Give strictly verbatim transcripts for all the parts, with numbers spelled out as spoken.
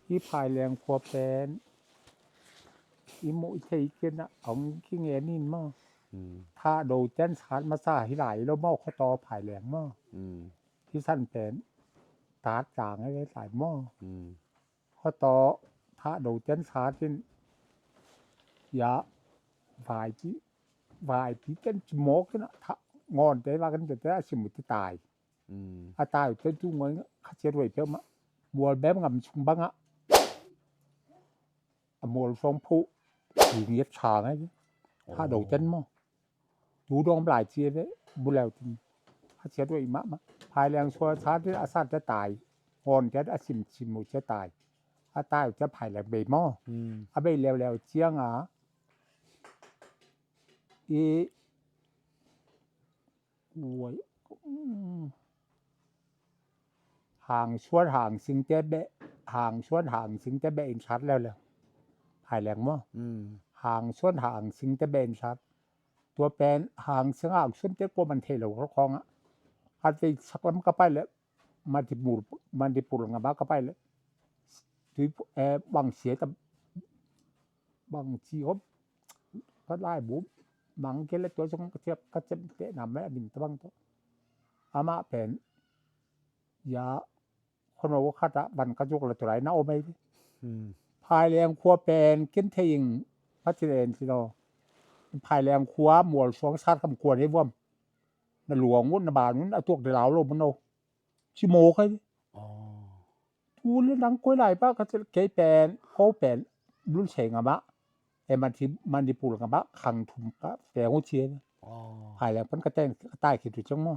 Hih Phai Leng khua pen i muh i thei kei a, hong kingen in maw. Thah do ten sat masa hi lai lo maw, khua taw Phai Leng maw. Hih san pen tat tang ai lai maw. Khua taw thah do ten sat in ya vaipi vaipi ten ci mawk in a, thah ngawn te va kan te te a sim uh te tai. A tai uh te tu ngoi kha ciat ruai peuh mah. Mual bem ngam sung bang a, a mual suang phuh hi ngiat sa ngai. Thah do ten maw. Tu dong lai ci ve bu leu tin. Kha ciat ruai mah mah. Phai Leng sua sa te a sa te tai. Ngawn te a sim sim uh te tai. A tai uh te Phai Leng bei maw. A bei leuleu ciang a i kuai, hang suan hang sing te beh, hang suan hang sing te beh in sat leuleu. Phai Leng maw. Hang suan hang sing te beh in sat. Tua pen hang sing hang suan te kua man thei lo khawng a. Hat vei sak lam ka pai le Manipur, Manipur ngam a ka pai le tui, eh, bang sia ta bang ci hop ka lai bu mang ke le tua song ka ciap ka ciap te nam me a min ta bang to. Amah pen ya khono khat a van ka juk le tua lai na om ei. Phai Leng khua pen ken thei ing Pathian en ci lo. Phai Leng khua mual suang sat kam khua nei vuam. Na luang un na ban un a tuak de lau lo mun no. Ci mawk ai. Tu le nang koi lai pa ka cel kei pen ko pen lul sei ngam a. E Manipur ngam a khang thum ka peng uh ci ai. Phai Leng pan ka teng ka tai khit uh ciang maw.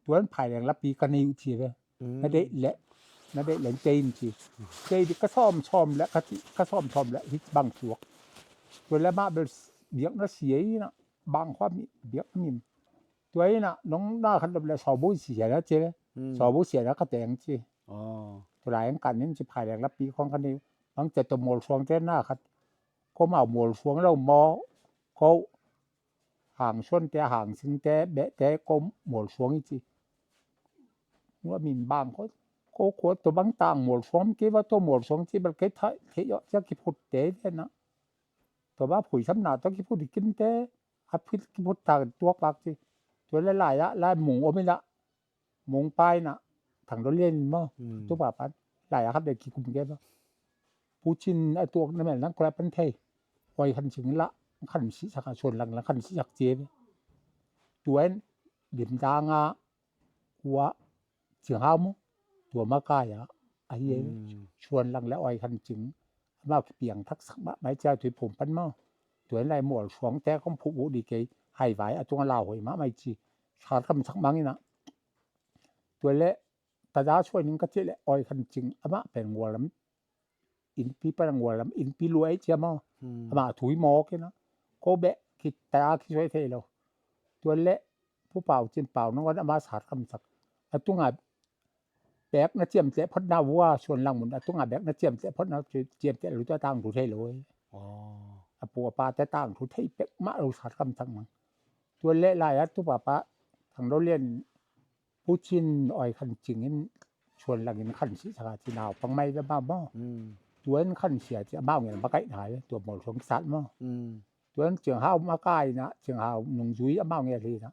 Tuan Phai Leng lapi ka nei uh ci ai. Na deih leh na deih leh tei in ci. Tei di ka sawm sawm leh ka ci ka sawm sawm leh hih bang tuak. Tuan leh mah bel biak na sia i na bang khua mi biak na min. Tua ina nong na khat lop le sawbu sia na ci le. Sawbu sia na ka teng ci. Tua lai ang kan in ci Phai Leng lapi khong kan ni. Bang cia tua mual suang te na khat. Ko mau mual suang lo maw. Ko hang suan te hang sing te beh te ko mual suang i ci. Nua min bang ko ko ko tua bang tang mual suang kei va tua mual suang ci bel kei thai kei yo cia kiphut te ve na. Tua ba phui sam na tua kiphut i kin te. A phit kiphut ta tuak bak ci. Tua le lai a lai mung om ina mung pai na thang do lian in maw. Tu pa pan lai a khat le kikum ke ba. Pucin a tuak na mel nang kula pan thei. Oi khan cing la khan si sak a suan lang la khan si sak ci be. Tuan lim dang a kua Cing Hau maw. Tua makai a ahi e. Suan lang le oi khan cing. Amau kipiang thak sak mah mai cia tui phum pan maw. Tua lai mual suang te kong phuh uh di kei hai vai a tung a lau hoi mah mai ci. Sat kam sak mang ina. Tua le tada suai ning ka ci le oi khan cing amah pen ngual lam. Innpi pan a ngual lam innpi luai cia maw. Amah thui mawk ina. Ko beh ki tada ki suai thei lo. Tua le Pu Pau Cin Pau nong wan amah sat kam sak. A tunga bek na ciam tleh phot na vua suan lang mun a tunga bek na ciam tleh phot na ciam tleh lu tua tang thu thei lo. A pu a pa te tang thu thei pek mah lo sat kam sak mang. Tua le lai a tu pa pa thang lo lian Pucin oi khan cing in suan lang in khan si saka ci nau pang mai ve ba maw. Tua in khan sia ci amau ngen ba kaih nai tua mual suang sat maw. Tua in Cing Hau makai na Cing Hau nung zui amau ngen hi na.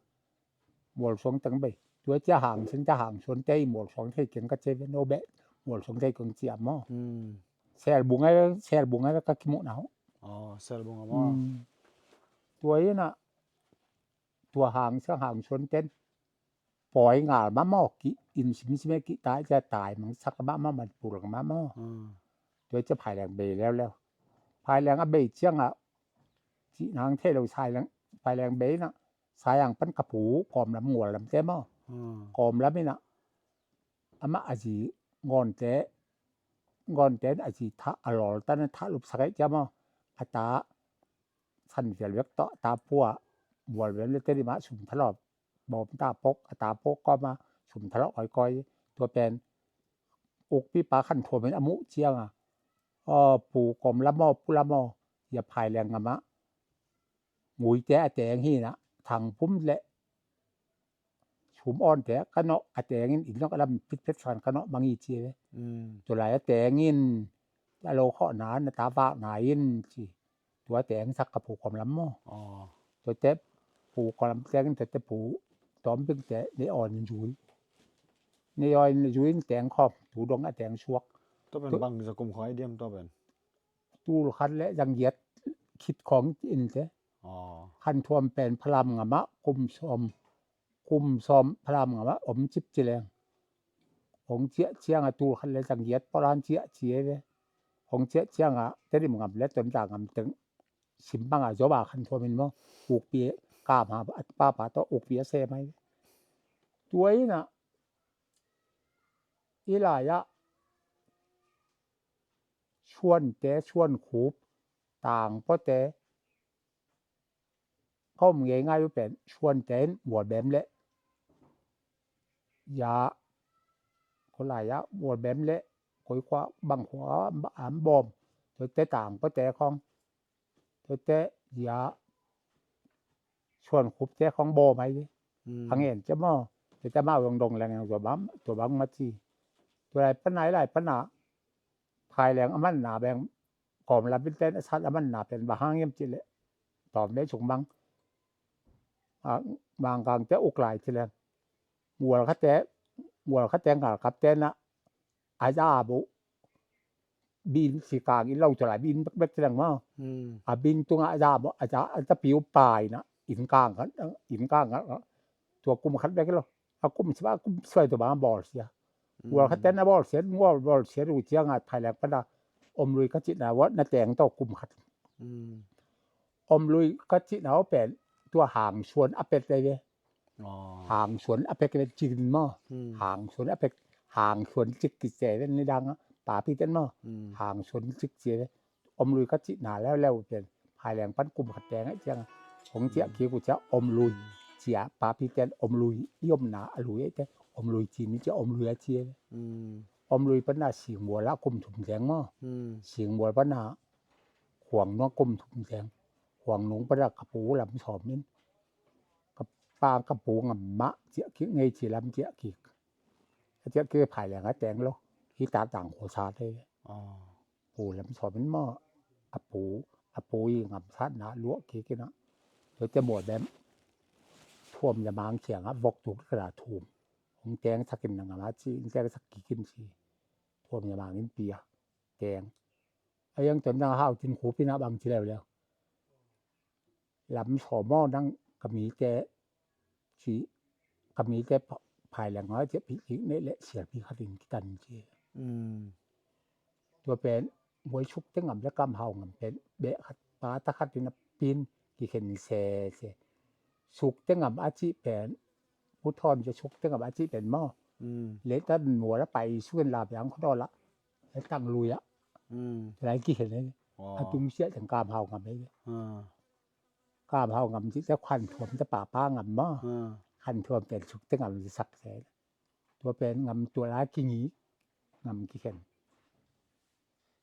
Mual suang teng bei. Tua cia hang sing cia hang suan tei mual suang thei keng ka ce ve no beh. Mual suang thei keng cia maw. Sel bung ai sel bung ai ka kimuh nau. Sel bung ai maw. Tua ina tua hang sang hang suan ten pawi ngal mah maw ki in simsim e ki tai cia tai mang sak mah maw man pul mah maw. Tua cia Phai Leng bei leuleu. Phai Leng a bei ciang a cih nang thei lo Sai Leng Phai Leng bei na Sai Ang pan ka pu kawm lam ngual lam te maw. Kawm lam ina amah a zi ngawn te ngawn te a zi thah a lawl tan a thah lup sak e cia maw. A ta san vial vek tawh a ta pua mual vial le te di mah sum thalawp bawm ta pok a ta pok kawma sum thalawp kawikawi tua pen ukpi pa khan thuamin a muh cianga pu kawm lamaw pu lamaw ia Phai Leng ngamah nguite a teng hinah thangpum le thum awnte ka nawh, a teng in inn nawh ka lam pitphet san ka nawh mang hi ci ve. Tua lai a teng in a lo khawhna na ta vakna in ci. Tua teng sak ka pu kawm lam maw? Tua te pu kawm lam teng in tua te pu tawm bing te nei awn in zui. Nei awn in zui in teng khawm tu dong a teng suak. Tua pen bang za kum khawng ai diam tua pen? Tul khat le zang giat khit khawng in te. Khan thuam pen Phalam ngam ah kum sawm, kum sawm Phalam ngam ah om cip ci leng. Hong ciah ciang a tul khat le zang giat pawlan ciah ci e ve. Hong ciah ciang a Tedim ngam le Tonzang ngam teng sim bang a zom a khan thuam in maw. Ukpi kam ha a papa tawh ukpi a sem ai. Tua in a i lai ah suante, suan khup, tang pawte ka om ngei ngai uh pen suante in mual bem le ya ko lai ah mual bem le koi khua bang khua am bawm. Tua te tang pawte khawng tua te ya suan khup te khawng bawm ai ve. A ngen cia maw? Tua te mau dong dong leng tua bang tua bang ma ci. Tua lai pana i lai pana phai leng a man na beng kawm lam in ten a sat a man na pen bang hang hiam ci le tawm ve sung bang a mang kang te uk lai ci leng mual khate, mual khate ngal kap te na a za bu bin si kang in lo tua lai bin bek bek ci leng maw? A bin tung a za bu a za a za piu pai na in kang kan in kang kan tua kum khat bek lo. A kum siba kum suai tua bang a bawl sia. Mual khat ten a bawl sia, mual bawl sia ru ciang a phai leng pana om lui ka cihna ua na teng tawh kum khat. Om lui ka cihna ua pen tua hang suan a pet lai ve. Hang suan a pek ve cik in maw? Hang suan a pek, hang suan cik ki se ve ni dang a papi ten maw? Hang suan cik se ve. Om lui ka cihna leuleu pen phai leng pan kum khat teng ai ciang hong ciah kik uh ciah om lui ciah papi ten om lui i omna a lui ai te om lui ci ni ciah om lui a ci ai. Om lui pan a singmual a kum thum teng maw? Singmual pan a khuang nung kum thum teng khuang nung pan a ka pu lam sawm in ka pa ka pu ngam mah ciah kik ngei ci lam ciah kik. A ciah kik phai leng a teng lo hi ta tang khuasa te. Pu lam sawm in maw a pu a pu i ngamsatna luah kik in a tua te mual bem thuam ya mang ciang a vok tuk ka la thum hong teng sak in na ngam a ci in teng sak kik in ci thuam ya mang in pia teng a yang ton dang hau tin khup in a bang ci leuleu lam sawm aw nang ka mite ci ka mite phai leng a ciah pi kik neih leh sialpi khat in kitan ci. Tua pen muai sukte ngam le kam hau ngam pen beh khat pata khat in a pin kikhen sese. Sukte ngam a cih pen puthawn cia sukte ngam a cih pen maw? Leh tan mual a pai suk in la biang khawdaw lah leh tang lui ah lai kikhen a tung siah teng kam hau ngam ei. Kam hau ngam cih te khan thuam te papa ngam maw? Khan thuam pen sukte ngam ci sak se. Tua pen ngam tua lai kingi ngam kikhen.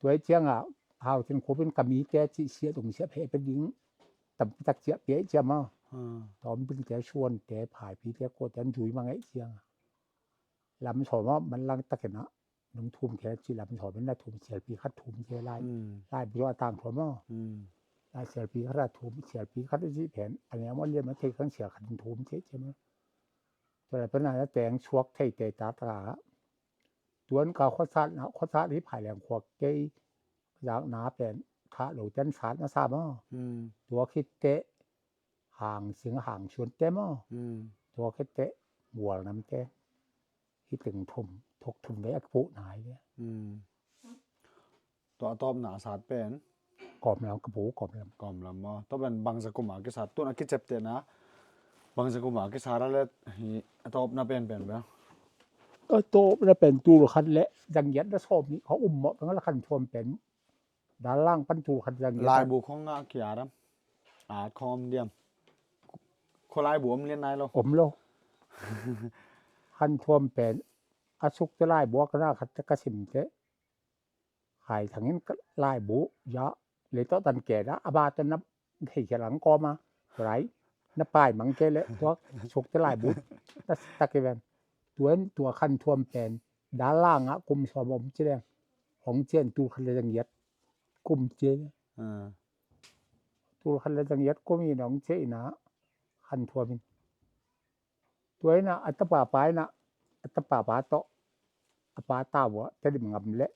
Tua i ciangah hau thin khupin ka mite cih siah dong siah pheh pe ding tampitak ciah piah i ciah maw? Tawm bingte suante phaipite kuate an zui mang i ciangah lam sawmah man lang takin ah nung thum khe ci lam sawmin na thum sialpi khat thum khe lai. Lai bu a tang thum maw? Lai sialpi khat a thum sialpi khat a cih pen a niam a liam a thei khan sial khat in thum khe ci maw? Tua lai pen a teng suak thei te ta ta. Tuan ka khuasat na khuasat hi phai leng khuak kei zakna pen thah lo ten sat na sa maw? Tua khit teh hang sing hang suan te maw? Tua khit teh mual nam te hi teng thum thok thum ve a kipuh nai ve. Tua a tawpna a sat pen kawm lam ka pu kawm lam. Kawm lam maw? Tua pen bangza kum a kisat tun a kicep te na bangza kum a kisat a let hi a tawpna pen pen bel a tawpna pen tul khat le zang giat na sawm hi kha um mawh pen la khan thuam pen dan lang pan tul khat zang giat laibu khong ngah kia ram a khong om diam kho laibu om lian nai lo om lo khan thuam pen a suk te laibu a ka na khat te ka sim te Hai thangin laibu ya leitawh tan kena a ba tan na thei khia lang kawma rai na pai mang kei leh tua sukte lai but na tak i ven. Tua in tua Khan Thuam pen Dalang ah kum sawm om ci leng, hong ciah in tul khat le za giat kum ci. Ah. Tul khat le za giat kum in hong ciah in ah Khan Thuam in. Tua in ah a tapa pa in ah, a tapa pa tawh a pa tau ah Tedim gam le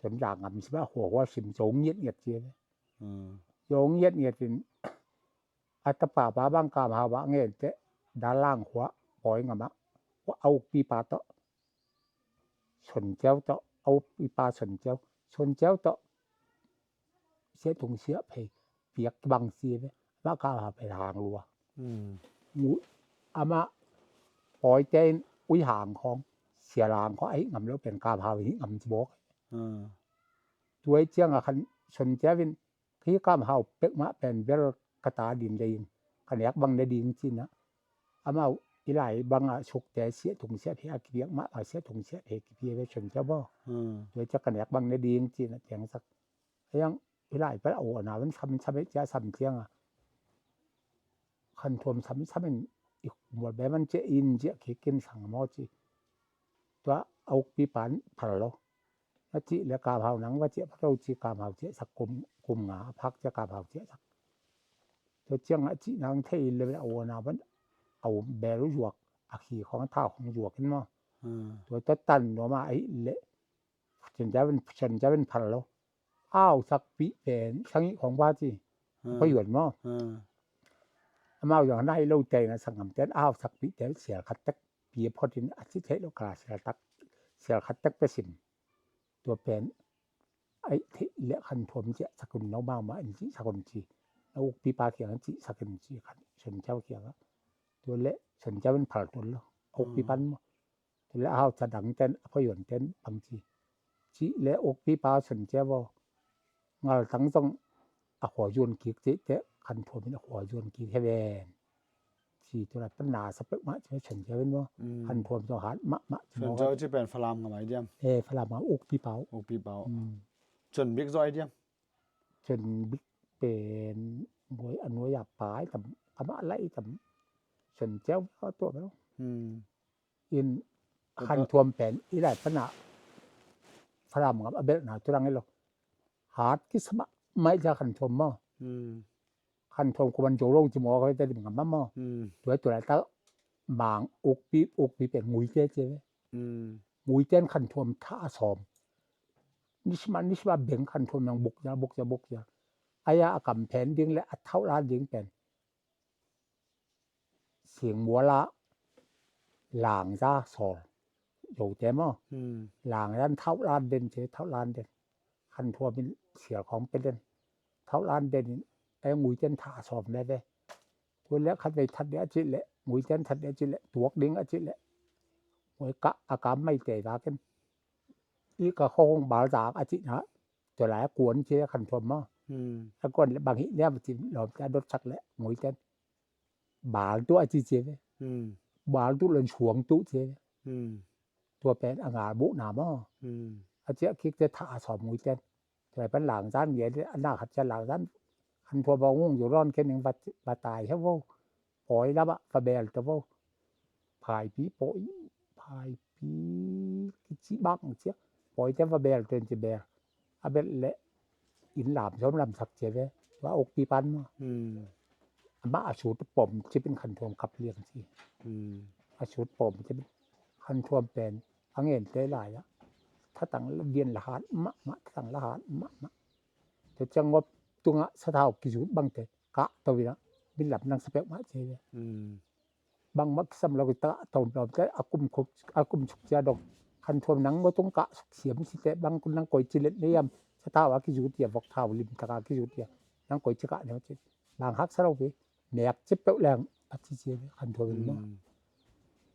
Tonzang gam sim ah huahua sim zo ngiatngiat ci. Hmm. Zo ngiatngiat in a tapa pa bang Kam Hau ah ngen teh Dalang khua Pawi gam ah a ukpipa tawh Son Ciau tawh, a ukpipa Son Ciau, Son Ciau tawh Sia Tung Sia Phei piak bang ci ve. Amah Kam Hau pen hang lua. Hmm. Amah Pawite in Ui Hang khawng, Sia Lang khawng a hih ngam lo pen Kam Hau in hih ngam ci bawk. Hmm. Tua i ciang a Khan Son Ciau in, hih Kam Hau pek mah pen bel ka ta ding dei in, ka nek bang ne ding ci in ah. Amau i lai bang ah sukte Sia Tung Sia Phei a kipiak mah a Sia Tung Sia Phei kipia ve Son Ciau baw. Hmm. Tua i ciang ka nek bang ne ding ci in ah piangsak. A yang i lai pen a uana van sam sam i cia sam ciang a Khan Thuam sam sam in i mual be man cia in cia kik in sang maw ci. Tua a ukpipa in phal lo. Na cih le Kam Hau nang va ciah pha lo ci, Kam Hau ciahsak kum, kum nga a phak cia Kam Hau ciahsak. Tua ciang a cih nang thei le a uana van a um bel zuak, a khi khawng a thau khawng zuak in maw. Hmm. Tua tua tan nuam a ahih leh Son Ciau in, Son Ciau in phal lo. Au sakpih pen sangih khawng va ci. Hmm. Pha yuan maw. Hmm. Amau zong nai lo te na sanggam ten au sakpih te sial khat tek pi a phot in a ci theih lo ka la sial tak, sial khat tek pe sim. Tua pen a hih theih leh Khan Thuam ciahsak un, no mau mah in cihsak un ci. Na ukpipa kiang cihsak in ci, Khan, Son Ciau kiang ah. Tua leh Son Ciau in phal tuan lo. A ukpipa in maw. Tua leh a hausa dang ten, a pha yuan ten bang ci. Cih leh ukpipa Son Ciau aw, ngaltang zong a khua zuan kik cih teh Khan Thuam in a khua zuan kik hi ven. Ci tua lai pan na sa peuhmah ci Son Ciau in maw. Mm. Khan Thuam zong hat mahmah ci maw. Son Ciau ci pen Falam ngam ai diam? Eh, Falam ngam ukpipa uh. Ukpipa uh. Mm. Son Bik zaw ai diam? Son Bik pen buai a nuai a pai tam, amah lai tam. Son Ciau tua bel. Mm. In Khan Thuam pen i lai pan a Falam ngam a belhna tu dang hi lo. Hat kisa mahmah cia Khan Thuam maw. Mm. Khan Thuam kuaman zo lo ci maw, ka Tedim gam ah maw. Mm. Tua tua lai tak Mang ukpi, ukpi pen Nguite ci ve. Mm. Nguite in Khan Thuam thah a sawm. Nisma, nisma beng Khan Thuam nang buk cia, buk cia, buk cia. Aia a kam phen ding le a thauh lan ding pen Singmual ah Langza sawl. Zote maw. Hmm. Langza in thauh lan den ci, thauh lan den. Khan Thuam in sial khawng pe den. Thauh lan den in, eh, Nguite in thah sawm veve. Tua leh khat vei that ding a cih leh, Nguite in that ding a cih leh, tuak ding a cih leh. Ngui kah a kam mai tei vakin. I ka khawng bal zak a cihna, tua lai a kuan ci Khan Thuam maw. Hmm. A kuan leh bang hih niam a ci lawmte a dotsak leh Nguite in bal tuh a ci ci ve. Hmm. Bal tuh lon suang tuh ci ve. Hmm. Tua pen a ngal buhna maw. Hmm. A ciah kik te thah a sawm Nguite in. Tua pan Langza in ngia te a na khat cia Langza in Khan Thuam a hong zo rawn ken ning va, va tai he vo. Pawi lam ah va bel ta vo. Phaipi pawi, phaipi kici bang cia. Pawite va bel ten ci bel. A bel leh inn lam sawm lam sak cia ve. Tua ukpipa in maw. Hmm. Amah a sut pom cip in Khan Thuam kap liang ci. Hmm. A sut pom cip in Khan Thuam pen a ngen te lai ah. Thatang la dian la hat mahmah, thatang la hat mahmah. Tua ciang ngop tungah sathau kizut bangte kah to in ah, min lam nang sa peuhmah ci ve. Hmm. Bangmah kisam lo kita tawm lawm te a kum khuk, a kum suk cia dong. Khan Thuam nang maw tung kah suk siam ci te bang kun nang koi ci let ne yam. Sathau a kizut ia, vok thau lim taka kizut ia. Nang koi ci kah ne ci. Bang haksa lo ve. Nek ci peuh leng a ci ci ve Khan Thuam in maw. Hmm.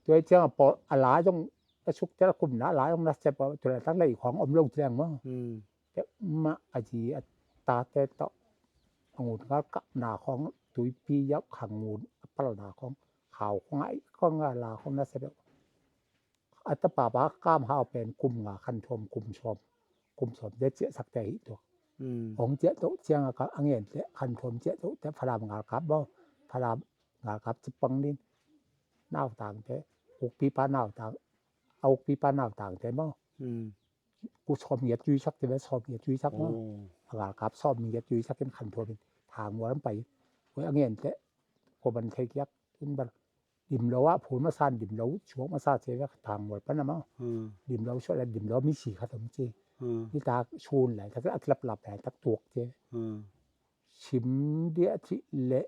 Tua i ciang a pawl a la zong a suk cia a kumna a la zong na sep a tua la tak lei khawng om lo ci leng maw. Hmm. Peuhmah a zi a tate tawh a ngun ngal kapna khawng tuipi yauh khang ngun a palna khawng khau khawng a ih khawng a la khawng na sep a. A tapa pa Kam Hau pen kum nga Khan Thuam kum sawm, kum sawm te ciahsak te hi tua. Hmm. Hong ciah toh ciang a ka a ngen te Khan Thuam ciah toh te Falam ngal kap baw. Falam Ngalkap ci pang ding. Nautangte, ukpipa nautang, a ukpipa nautangte maw. Ku sawm ngiat cuisak te ve, sawm ngiat cuisak maw. A ngalkap sawm ngiat cuisak in Khan Thuam in Thang Mual an pai. Koi a ngen te, kua man thei kiak, tun bal. Dim lo ah phul masa, dim lo suak masa se ve, Thang Mual pan a maw. Dim lo suak le, dim lo misi khat om ci. Nitak sun laitak, a kilaplap laitak tuak ci. Sim dia ci le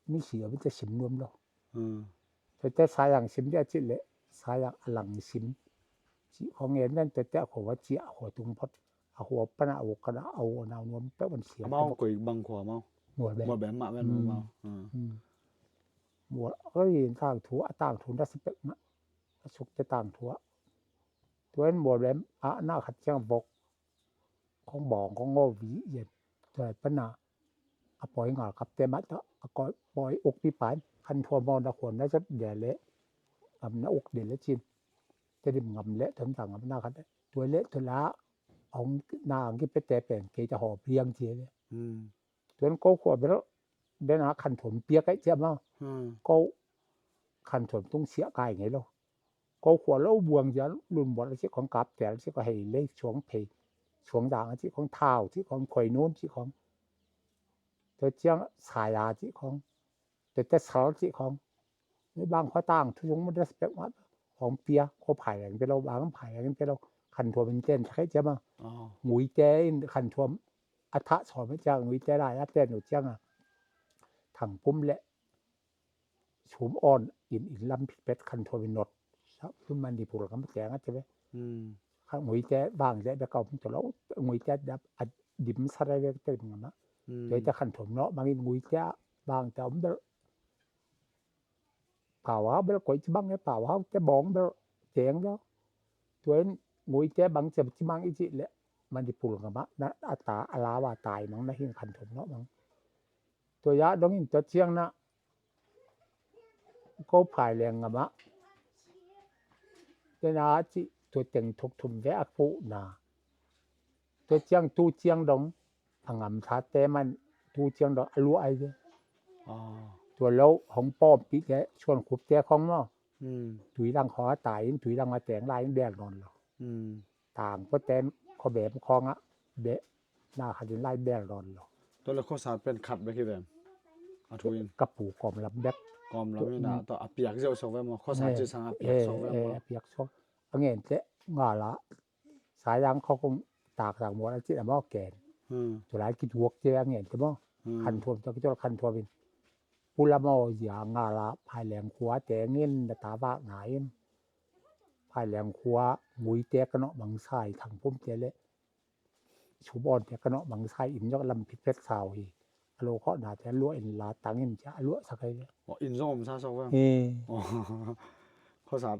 misi a bite sim nuam lo. Tete sayang sim dia ci le, sayang a lang sim. Ci khong en den tete a khua cia a khua tung phot. A khua pan a uk kan a uk a nau nuam peuh van siam. Amau koi bang khua amau? Mual be. Mual be mah ven amau. Mual oi, tangthu a, tangthu na si pek mah. A suk te tangthu a. Tuan Mual be a na khat ciang vok. Khong bawng khong ngaw vi yen. Tua pan a a pawi ngalkapte mah tawh a pawi ukpipa in Khan Thuam maw na khuan na zot dia le ngam na uk dia le cin. Tedim ngam le Tonzang ngam na khat le tua le tua la hong na ang kipete pen kei ta hawp liang ci le. Tuan ko khua bel bena Khan Thuam piak ai cia maw. Ko Khan Thuam tung siah kai ngei lo. Ko khua lo buang zia lun buat a ci khong, kap tel ci khong, hei lei suang phei, suang dang a ci khong, thau ci khong, khuai nun ci khong, tua ciang saya ci khong, tua tua sal ci khong. Ni bang khua tangthu sung mu respect mat khong pia, ko phai leng pe lo, bang phai leng pe lo, Khan Thuam in ten thak cia ma. Nguite in Khan Thuam a thah sawm a ciang, Nguite lai a ten uh ciang a, Thang Pum le Sum On in, in lam phit pet Khan Thuam in not. Sa pum Manipur lam teng a te ve. Khan Nguite bang ze be ka um to lo, Nguite dap a dim sa rai ve te dim ngam a. Tua te Khan Thuam no mangin Nguite bang te om bel. Pau hau bel koi ci bang e, pau hau te bawng bel teng lo. Tua in Nguite bang ciam ci mang i ci le Manipur ngam a na a ta a lau a tai mang na hin Khan Thuam no mang. Tua ya dong in tua ciang na ko phai leng ngam a. Te na ci tua teng thuk thum ve a pu na. Tua ciang tu ciang dong a ngam thate man tu ciang dong a luah ai ve. Tua lo hong pawm pi te suan khup te khong maw. Tui lang khong a tai in, tui lang a teng lai in bel nawn lo. Tang pua ten kho bem khong a be na khat in lai bel nawn lo. Tua le khosat pen khat bek hi vem? A thu in. Ka pu kawm lam bek. Kawm lam in a tua a piak ziau sok ve maw? Khosat ci sang a piak sok ve maw? A piak sok. A ngen te nga la. Sayang khawk kong tak tak mual a cih a maw ken. Tulai kituak te a ngen te maw. Khan Thuam tua kituak Khan Thuam in. Pula maw zia nga la phai leng khua tengin na ta vak na in. Phai leng khua Nguite ka nawh mang sai Thang Pum te le Sum On te ka nawh mang sai in zok lam phit phet sau hi. A lo khawh na te a luah in la tang in cia a luah sak ai le. In zong om sa sok vang. Khawsa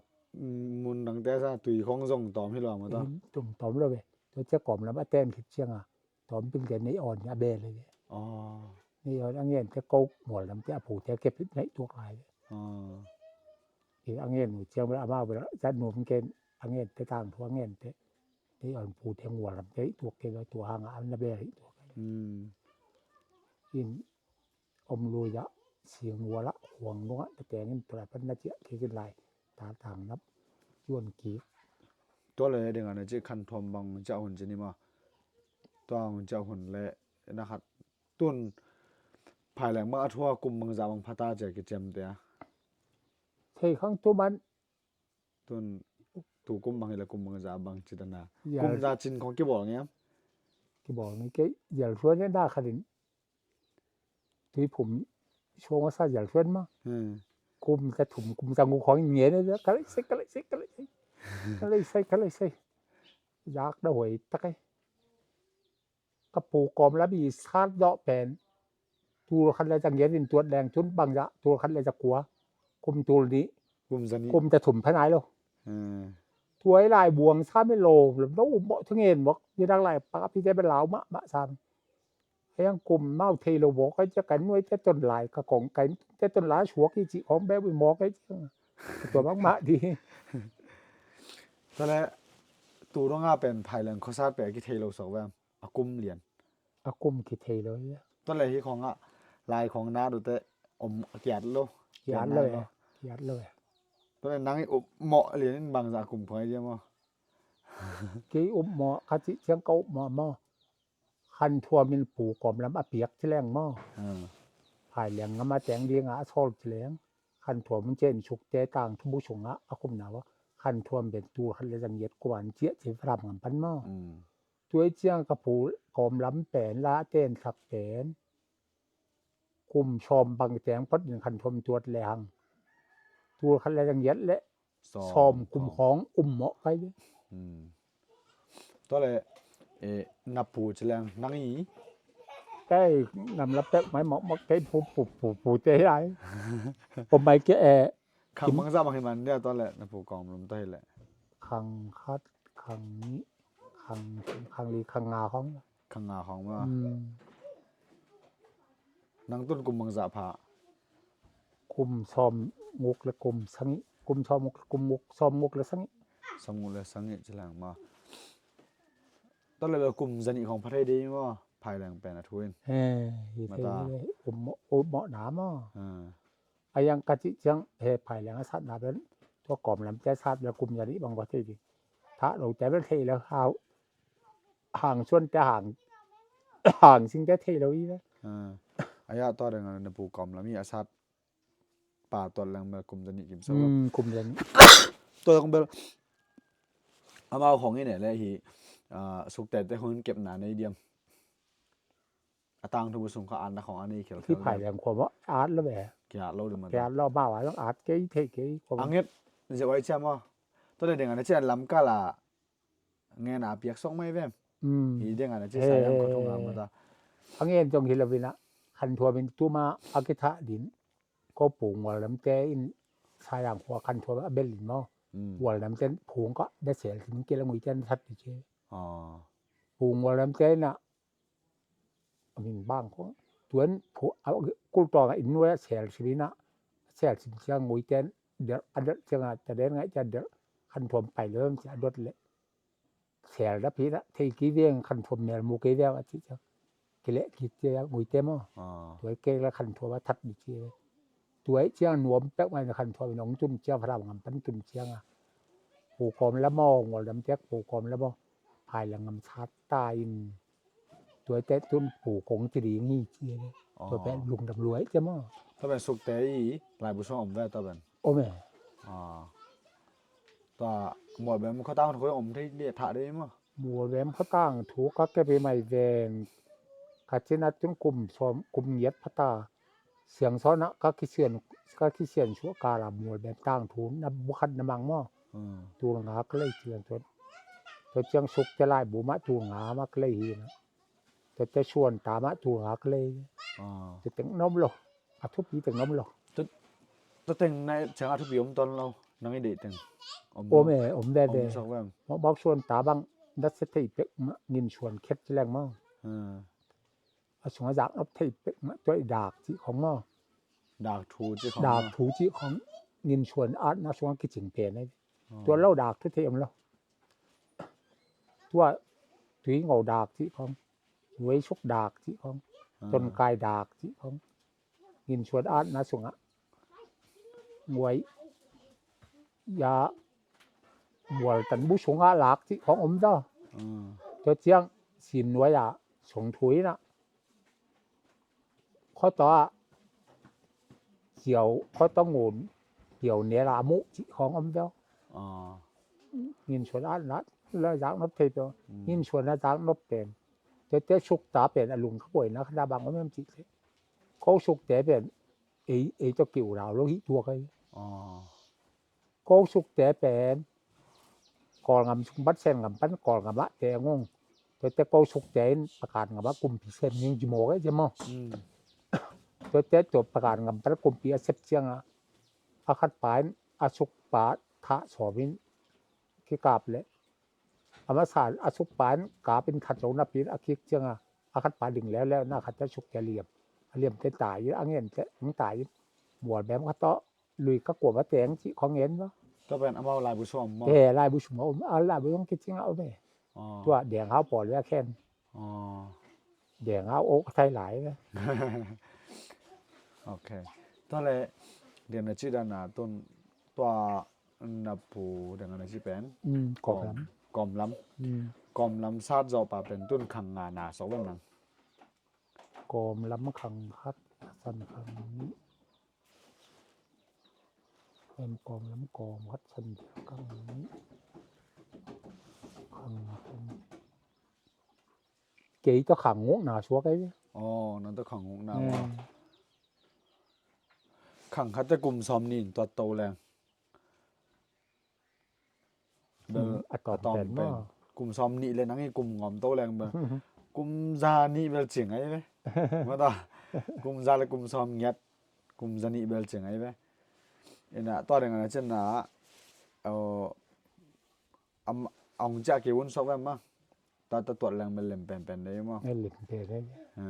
mun dang te sa tui khong zong tawm hi lo maw ta? Zong tawm lo ve. Tua cia kawm lam a ten khit ciang a tawm ping te Nei On a bel hi ve. Nei On a ngen te ko mual lam te a pu te kep hit naih tuak lai ve. A ngen uh ciang bel a mau bel zat num ken a ngen te tang thu a ngen te Nei On pu te mual lam te hit tuak ke lo tua hang a na bel hit tuak. In om lui ah sing mual ah huang nung ah na teng in tua lai pan na ciah kik in lai ta tang nap yuan kik. Tua le ding a na ci Khan Thuam bang ciah hun ci ni ma. Tua hun ciah hun le na khat tun phai leng bang a thua kum bang za bang phata ciah kiciam te a. Thei khang tu man. Tun tu kum bang hi le kum bang za bang ci ta na. Kum za cin khong kibawl ngiam? Kibawl ngi kei zial suan ne na khat in. Tuiphum suang a sa zial suan ma. Kum za thum kum za ngu khong in ngen ne ka lai sek ka lai sek ka lai sek. Ka lai sek ka lai sek. Zak da huai tak ai. Ka pu kawm lam i sat dawh pen tul khat le za ngiat in tuat leng tun bang za tul khat le za kua kum tul nih kum za thum pha nai lo. Tua i lai buang sa mi lo lo um mawh thu ngen mawk ni dak lai pak a pite be lau mahmah sa mi. Hei ang kum mau thei lo mawk ai cia kan nuai te ton lai ka kong kan te ton lai suak i cih khong be ui mawk ai cia tua bang mah di. Tua le tu dong a pen phai leng khawsat pe a kithei lo sok vem. A kum lian. A kum kithei lo ia. Tua le hi khong ah lai khong na du te om kiat lo. Kiat lo e. Kiat lo e. Tua le nang i upmawh lian in bangzah kum khuai dia maw? Kei upmawh kha cih ciang ka upmawh maw? Khanthuam in Pu Kawm Lam a piak ci leng maw? Phai Liang Ngam a teng dingah a sawl ci leng. Khanthuam in ciah in Sukte tangthu bu sungah a khumna uh. Khanthuam pen tul khat le zang giat kum an ciah ci Falam ngam pan maw? Tua i ciang ka Pu Kawm Lam pen la a ten thak pen kum sawm bang teng phot in Khanthuam tuat le hang tul khat le zang giat le sawm kum khawng um mawh kai ve. Tua le na pu ci leng nang i kai nam la pek mai mawh mawh kei pu pu pu pu te lai. Om mai ke e. Khang bangzah bang hi man dia tua le na pu Kawm Lam tua hi le. Khang khat, khang nih, khang thum, khang li, khang nga khawng. Khang nga khawng maw? Nang tun kum bangzah pha? Kum sawm nguk le kum sagih, kum sawm nguk le kum nguk, sawm nguk le sagih. Sawm nguk le sagih ci leng maw? Tua le kum zanih khawng pha thei ding maw? Phai leng pen a thu in. He, hi thei le um mawh na maw? A yang ka cih ciang he Phai Liang a satna pen tua Kawm Lamte sat bel kum zanih bang va thei ding. Thah lote bel thei lo, hang suante hang singte thei lo i ve. A ya tua deng na pu Kawm Lam i a sat pa tuat leng bel kum zanih kim sa lo. Kum zanih. Tua dong bel amau khong i ne le hi Sukte te khong in kepna nei diam. A tangthu bu sung kha an na khong a nei khel khel. Phai Liang khua maw at lo ve. Kiat lo di ma. Kiat lo ba wa long at kei thei kei khua. A nget zia wai cia maw? Tua le deng a na cia lam kala ngen a piak sok mai ve. Hi deng a na cia sa yam kha thong a ma ta. A ngen zong hi lo vina Khanthuam in tuma a kithah din. Ko Pu Ngual Lamte in Sayang khua Khanthuam a bel in maw? Ngual Lamte in phung kah da sel sim kei la ngui ten that di ce. Pu Ngual Lamte in a min bang khong tuan phu a kultawng a in nuai a sel sim in a sel sim ciang ngui ten der a der ciang a ta den ngai ciang der Khanthuam pai lem cia dot le. Sel da phit a thei kei veng Khanthuam mel mu kei veng a ci ciang kileh kit cia ngui te maw? Tua kei la Khanthuam a that di ci. Tua ciang nuam pek mai na Khanthuam in ong tun ciang Falam ngam pan tun ciang a Pu Kawm Lam aw, Ngual Lamte Pu Kawm Lam aw, Phai Liang ngam sat ta in tua te tun Pu Kong ci ding hi ci. Tua pen lungdam luai te maw? Tua pen Sukte i laibu sung om ve tua pen. Om e. Tua Mualbem khuatang thu om thei dia thah dei maw? Mualbem khuatang thu ka kep i mai ven ka cina tun kum sawm kum ngiat phata Siangsawn ah ka kisian ka kisian suah kala Mualbem tangthu na bukhat na mang maw? Tul nga ka lei ciang tuan. Tua ciang Sukte laibu mah tul nga mah ka lei hi na. Tua te suan ta mah tul nga ka lei. Tua teng nom lo. A thupi teng nom lo. Tua teng na ciang a thupi om ton lo. Nang i deih teng om lo. Om e, om veve. Mawkmawk suan ta bang na sia thei pek mah ngin suan khet ci leng maw? A sungah zaknop thei pek mah tua i dak cih khong maw? Dak thu cih khong. Dak thu cih khong ngin suan atna sungah kicing pen ai. Tua lo dak thu thei om lo. Tua tui ngo dak cih khong. Nuai suk dak cih khong. Tonkai dak cih khong. Ngin suan atna sungah. Nguai ya mual tan bu sungah lak cih khong om ta. Tua ciang sin nuai ah sung thui na. Khuataw ah ciau khuataw ngun ciau nel ah muh cih khong om ta. Ngin suan atna la zaknop thei ta. Ngin suan a zaknop pen. Tete Sukte pen a lung kha buaina kha da bang om em cih te. Ko Sukte pen ei ei tawh kiu rau lo hi tua kai. Ko Sukte pen Kawlngam sung pan Sen ngam pan Kawlngam ah te ngong. Tete Ko Sukte in Pakan ngam ah kumpi sem ning ci maw kai ci maw? Tete tua Pakan ngam pan kumpi a sep ciang a a khat pa in a sukpa thah sawm in kikap le a masa a sukpa in kap in that lo napi in a kik ciang a a khat pa ding leuleu na khat a Sukte liam a liam te tai in a ngen te ang tai in Mualbem kha tawh lui ka kuam a teng cih khong ngen maw? Tua pen amau laibu sung om maw? He, laibu sung om a laibu sung kicing a om e. Tua Deng Hau pawl ve a khen. Deng Hau o ka thai lai ve. Ok. Tua le, dena ci dana tun tua na pu dena na ci pen. Mm, Kawm lam. Kawm lam. Mm. Kawm lam sat zawh pa pen tun khang nga na sawk lam nang. Kawm lam khang khat, san khang nih. Pen kawm lam kawm khat san khang nih. Khang, khang. Kei tawh khang nguk na suak ei. Aw, nang tawh khang nguk na. Mm. Khang khat te kum sawm nih in tuat to leng. Bel, hmm, a tawm pen maw. Kum sawm nih le nang i kum ngawm to leng bel. Kum za nih bel cing ai ve. Mata. Kum za le kum sawm ngiat. Kum za nih bel cing ai ve. Ina tua deng ana cin na. Aw, am, a hong ciah kei un sok ve ma. Ta, ta tuat leng bel lem penpen dei maw. Lem penpen dei. Ha.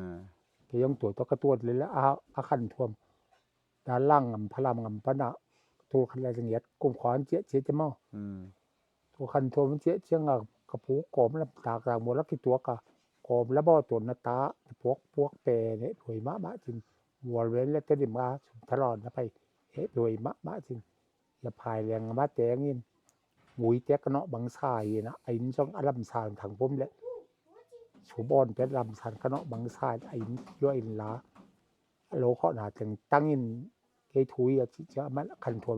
Kei hong tuat tawh ka tuat le la a, a khan thuam. Dalang ngam, Falam ngam pana tul khat le za ngiat kum khua an ciah ciah te maw. Hmm. Tul khan thuam an ciah ciang a ka pu kawm lam tak tak mual a kituak a kawm la baw tuan na ta puak puak pe ne thuai mahmah cin. Mual ven le te dim a sum thalon na pai he thuai mahmah cin. Ya phai leng ngam a teng in mui tek ka nawh bang sa in a in zong a lam sa thang pum le su bawn pet lam san ka nawh bang sa in a in lua in la. A lo khawhna teng tangin kei thu hi a cih ciang amah khan thuam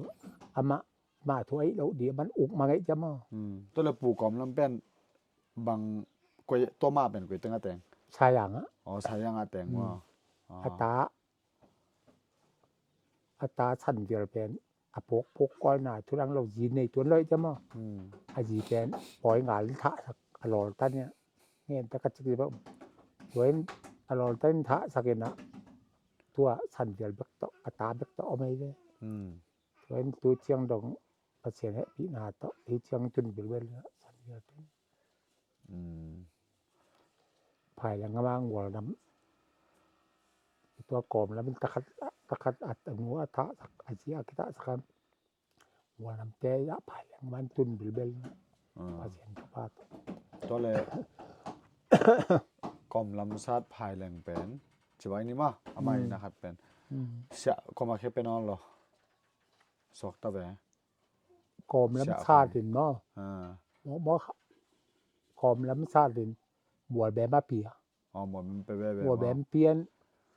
amah, amah thu a ih loh dih amah uk mang ei ciam aw. Hmm. Tua le pu kawm lam pen bang koi tua mah pen koi teng a teng. Sayang ah. Aw, Sayang a teng maw. Hmm. Aw. A ta, a ta San Vial pen a pok pok koi na thu dang lo zi nei tuan lo ei ciam aw. Hmm. A zi pen poi ngal thah sak a lawl tan nia. Ngen ta ka cik zi ba um. Tua in a lawl tan thah sak in a tua San Vial bek tawh a ta bek tawh om ei ve. Hmm. Tua in tu ciang dong Pasian hehpihna tawh hi ciang tun bilbel San Vial pen. Hmm. Phai leng a mang wal nam. Tua kawm lam in takhat, takhat at a nu a thah sak a zi a kitah sak an. Wal nam te a phai leng man tun bilbel. Ah. Pasian thupha tawh. Tua le kawm lam sat phai leng pen. Ci bai ni ma, a mai na khat pen. Hmm. Sia, kawm a khe pen aw lo. Suak ta ve. Kawm lam sat in maw. Ah. Maw, maw kha-, kawm lam sat in mual bem a pia. Aw, mual bem pia ve ve maw. Mual bem pian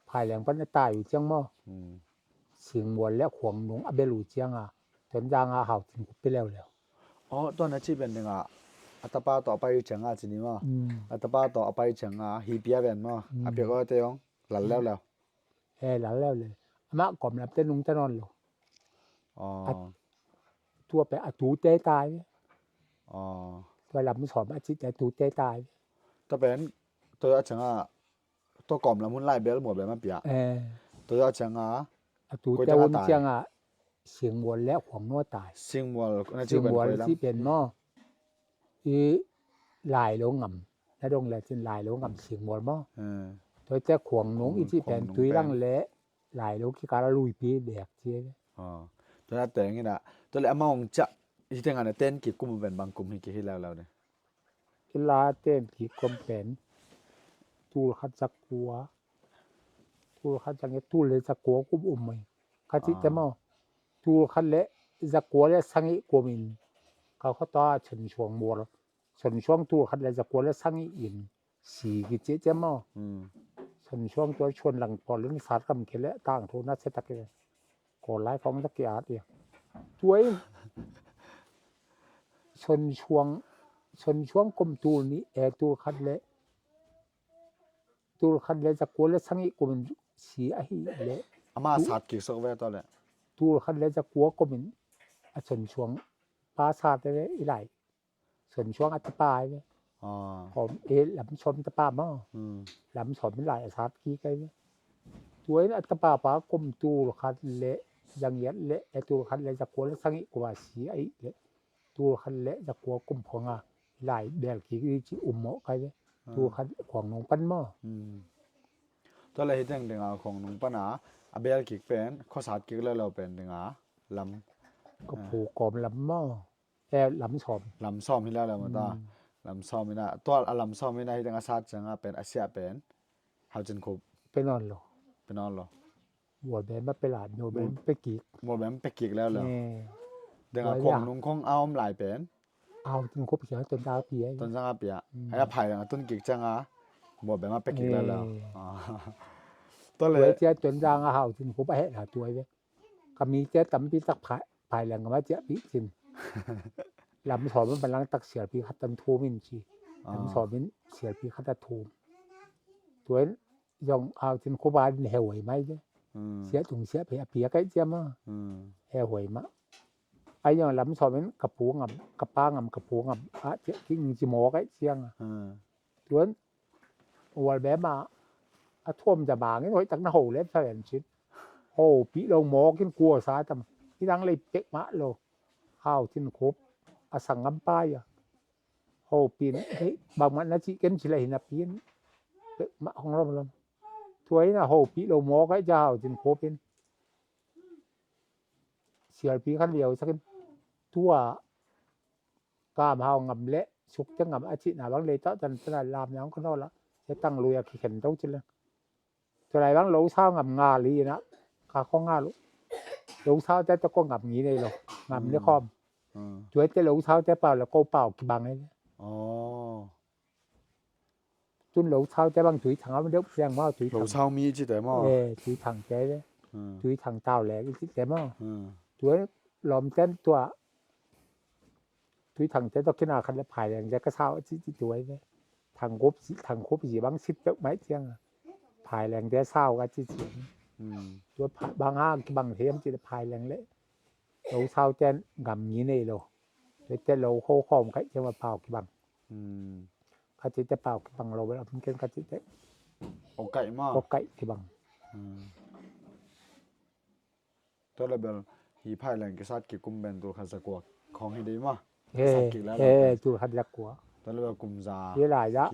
phai leng pan a tai uh ciang maw. Hmm. Sing mual le khuang nung a bel uh ciang a. Tuan zang a hau tin kup pi leuleu. Aw, tua na ci pen ding a. A tapa tawh a pai uh ciang a ci ni maw. Hmm. A tapa tawh a pai uh ciang a hi pia ven maw. Hmm. A pia ko te ong lal leuleu. Eh, lal leuleu. Amah kawm lam te nung ta nawn lo. Aw. A, tua pen a tute tai. Aw. Tua lam sawm a cite tute tai. Tua pen, tua a ciang a, tua kawm lam hun lai bel mual bem a pia. Eh. Tua a ciang a, a tute hun ciang a, sing mual le khuang nua tai. Sing mual, na ci pen koi lam. Sing mual ci pen maw. I lai lo ngam. Na dong le cin lai lo ngam sing mual maw. Hmm. Tua te khuang nung i ci pen tui lang le lai lo kikal a lui pi bek ci. Aw. Tua na teng in a. Tua le amah hong ciah. Hi teng a na ten kik kum pen bang kum hi kik hi leuleu de. Kila ten kik kum pen. Tul khat za kua. Tul khat za ngiat tul le za kua kum um mai. Ka ci te maw. Tul khat le za kua le sangih kum in. Ka khua ta Chon Suang mual. Chon Suang tul khat le za kua le sangih in. Si ki ci te maw. Hmm. Chon Suang tua Suan Lang pawl in sat kam ke le tang thu na se tak le. Ko lai kong tak ki at ia. Tua in. Chon Suang, Chon Suang kum tul ni e tul khat le. Tul khat le za kua le sangih kum in si ahi le. Ama sat kik sok ve tua le. Tul khat le za kua kum in a Chon Suang pa sat ve i lai. Chon Suang a tapa ai ve. Ah. Kawm e lam sawm tapa maw. Hmm. Lam sawm in lai a sat kik ai ve. Tua in a tapa pa kum tul khat le za ngiat le e tul khat le za kua le sangih kum a si ahi le. Tul khat le za kua kum phuang a lai bel kik i ci um mawh kai ve. Ah. Tul khat khuang nung pan maw. Hmm. Tua le hi teng ding a khuang nung pan a, a bel kik pen, khuasat kik leuleu pen ding a, lam. Ka pu kawm lam maw. Eh, lam sawm. Lam sawm hi leuleu maw ta. Hmm. Lam sawm hi na, tua a lam sawm hi na hi teng a sat ciang a pen, a siah pen. Hau cin khup. Pe nawn lo. Pe nawn lo. Mual bem a pe lai, mual bem pe kik. Mual bem pe kik lel lel. Deng a khong nung khong a om lai pen. Au, tin khup kiang Tonzang a pia. Tonzang a pia. Ai a phai dang a tun kik ciang a mual bem a pe kik lel lel. Tua le cia Tonzang a hau tin khup a heh la tuai ve. Ka mi cia tampi tak phai, phai leng ka ma cia pi cin. Lam sawm in pan lang tak sialpi khat tan thum in ci. Lam sawm in sialpi khat a thum. Tuan zong au tin khup a din he huai mai de. Sia tung sia phe a pia kai cia ma. He huai ma. Ai zong lam sawm in ka pu ngam, ka pa ngam, ka pu ngam a cia king ci maw kai ciang a. Tuan mual bem a a thuam za bang in hoih tak na ho lem sa len cin. Ho pi lo mawk in kua sa tam. I dang lei pek mah lo. Hau tin khup a sang ngam pai a. Ho pi in hei bang mah na cih ken ci la hi na pi in. Pek mah hong lom lom. Tua in a ho pi lo mawk a i ca hau tin khup in. Sialpi khan liau sakin. Tua Kam Hau ngam le Sukte ngam a cihna bang lei tawh tan tan a lam nang khon aw la. Cia tang lui a kikhen to ci le. Tua lai bang Lo Sau ngam nga li ina ka khong nga lu. Lo Sau te tawh ko ngam ngi nei lo. Ngam ni khawm. Tua te Lo Sau te pau le ko pau kibang ei. Tun Lo Sau te bang Tui Thang a deuh piang maw Tui Thang. Lo Sau mi ci te maw. Eh, Tui Thang te le. Tui Thang tau le ci te maw. Tua lawm ten tua Tui Thang te tawh kina khat le Phai Leng te ka sau a ci ci tua ei ve. Thang Khup ci, Thang Khup ci bang sit peuh mai ciang a. Phai Leng te sau ka ci ci. Tua bang hang kibang hiam ci le Phai Leng le Lo Sau ten ngam ngi nei lo. Tua te lo kho khawm kaih ciang a pau kibang. Ka ci te pau kibang lo bel om ken ka ci te. Ko kaih maw. Ko kaih kibang. Tua le bel hi Phai Leng kisat kikum ben tul khat za kua khong hi dei maw. He, tul khat za kua. Tua le bel kum za. Hi lai za.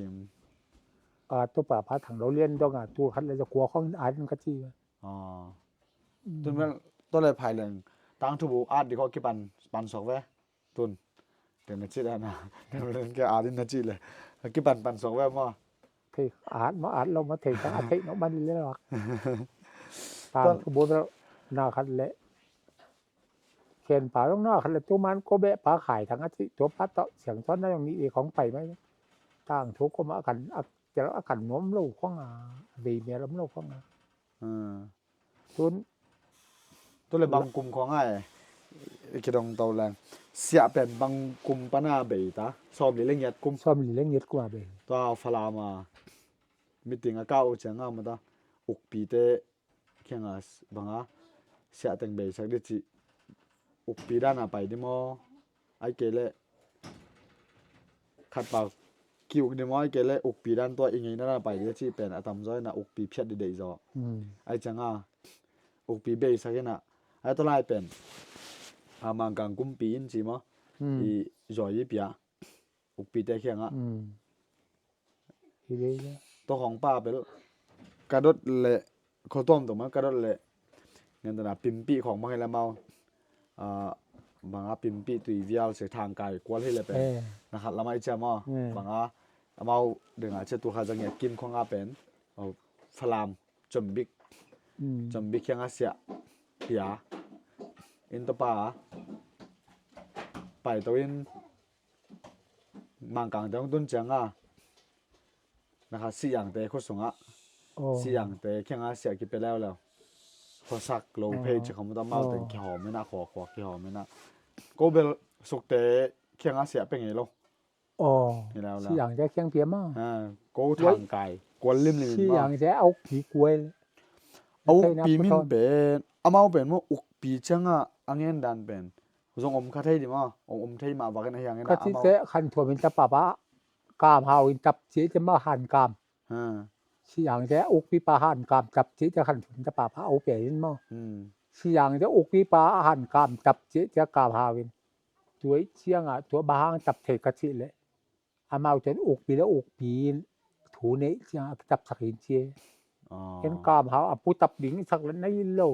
A tu pa pa Thang Lo Lian dong a tul khat le za kua khong in a ding ka ci. Tun bel tua le Phai Leng tangthu bu at di ko kipan pan sok ve. Tun. Te na cih le na. Te na cih le. Kipan pan sok ve maw. Thei at maw at lo maw thei tang a thei no man le lak. Tang thu bo na khat le. Ken pa long na khat le tu man ko be pa khai tang a cih tua pa tawh siang tawh na long ni e khong pai mai. Tang thu ko ma kan a tel a kan nuam lo khong a. Vei mel om lo khong a. Tun. Tua le bang kum khong a e. Kidong to leng. Siah pen bang kum pana bei ta. Sawm li le ngiat kum. Sawm li le ngiat kum a bei. Tua Falam a. Meeting a kau ciang a mata. Ukpi te kiang a bang a. Siah teng bei sak di ci. Ukpi dan a pai di maw. Ai kei le khat pau ki-uk di maw, ai kei le ukpi dan tua i ngeina dan a pai di a cih pen a tamzaw in a ukpi phiat di deih zaw. Ai ciang a ukpi beisak in a ai tua lai pen a Mangkang kumpi in ci maw. I zawi i pia ukpi te kiang a. Tua khong pa bel ka dot le khuatuam tung man ka dot le ngen tana pimpih khong bang hi le mau. Banga pimpih tui vial se thangkai kual hi le pen na khat lamah i ciam aw. Banga amau dinga cia tul khat za ngiat kim khong a pen Falam Combik Combik hiang a siah pia in tawpa paito in Mangkangte hong tun cianga na kha Sihzangte khua sungah Sihzangte kianga siah kipia leuleu. Khuasak lo phei ci khawm uh tawh amaute kihawm inah, khuakhua kihawm inah ko bel Sukte kianga siah pia ngei lo. Sihzangte kiang pia ma. Ko thangkai kual limlim in ma. Sihzangte a ukpi kuai. A ukpi min pen amau pen maw ukpi cianga a ngen dan pen zong om kha thei di maw? Om, om thei mah vakin a hiangin a amau. Ka cite khan thuamin tapa pa Kam Hau in tap cite maw, Han Kam. Sihzangte ukpipa Han Kam tap cite khan thuamin tapa pa au pia in maw? Sihzangte ukpipa Han Kam tap cite Kam Hau in tua cianga tua bang hang tap thei ka cih leh amau ten ukpi le ukpi in thu neih ciang a kitapsak in ci e. Ken Kam Hau a putap ding i sak le na hi lo.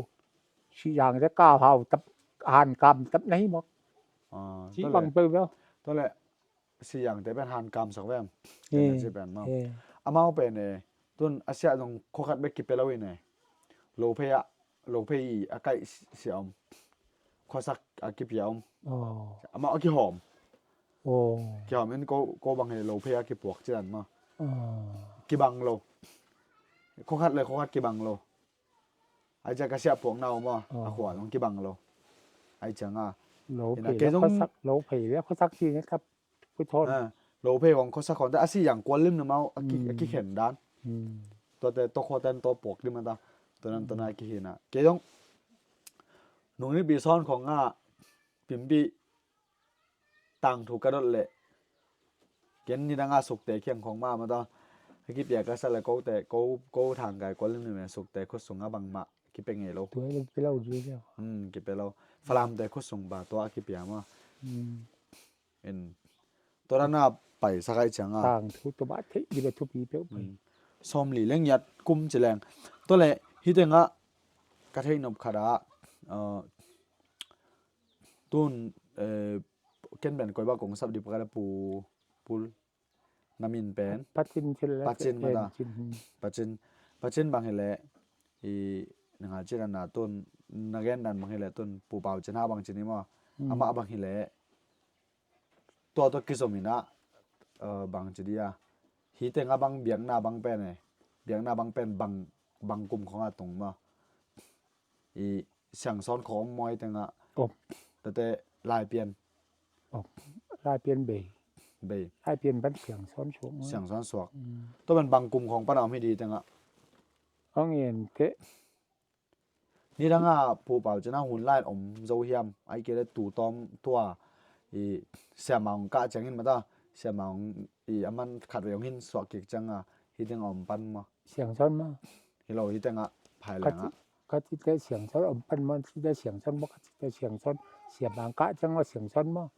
Sihzangte Kam Hau tap, Han Kam tap na hi mawk. Ci bang peuh beuh. Tua le Sihzangte pen Han Kam sak vem. Pen maw? Amau pen e tun a siah zong khua khat bek kipia lo in e. Lo phei ah Lophei a kaih sia om. Khuasak a kipia om. Amah a kihawm. Kihawm in ko, ko bang hi lophei a kipuak cidan mah. Kibang lo. Khua khat le khua khat kibang lo. Ai cia ka siah puakna om a, a khua zong kibang lo. Ai cianga. Lophei le khuasak, lophei le khuasak ci nge ka puthawn. Lophei hong khuasak hong ta a si yang kual lim na mau a kikhen dan. Tuate tokhuaten to puak lim a ta. Tuanan tuana kihina. Kei zong nung nipi sawn khong a pimpi tangthu ka dot leh ken nidanga sukte khiang khong mah mah ta. A kipia ka sa le kote, ko, ko thangkai kual lim ni me sukte khut sunga bangmah kipia ngei lo. Tua le kipia lo dui le. Kipia lo. Falamte khut sung ba tua a kipia mah. In tua dana pai sa kai cianga. Tangthu tua ba thei di ba thupi peuh pai. Sawmli le ngiat kum ci leng. Tua le hite nga ka thei nop khada. Tun ken ben koi ba kong sap di pakada pu pul na min pen Pacin mata. Pacin, Pacin bang hileh i nanga cina na tun na gen dan bang hileh tun pu pau cina bang cini maw. Amah bang hileh tua tua kizom ina bang cidi a hite nga bang biakna bang pen e biakna bang pen bang bang kum khong a tung maw. I siangsawn khawm mawi tengah tate laipian. Laipian bei. Bei. Laipian ban siangsawn suak mawi. Siangsawn suak. Tua ban bang kum khawng pan a om hi di tengah. Ang en te. Nidanga pu pau cina hun lai om zo hiam ai kele tu tawm tua i siamang kah ciangin mata siamang i aman khat vei ong hin suak kik cianga hi tengah om pan maw. Siangsawn maw. Hi lo hi tengah phai lengah. Ka cite siangsawn om pan maw, cite siangsawn maw, ka cite siangsawn siamang kah ciang maw siangsawn maw.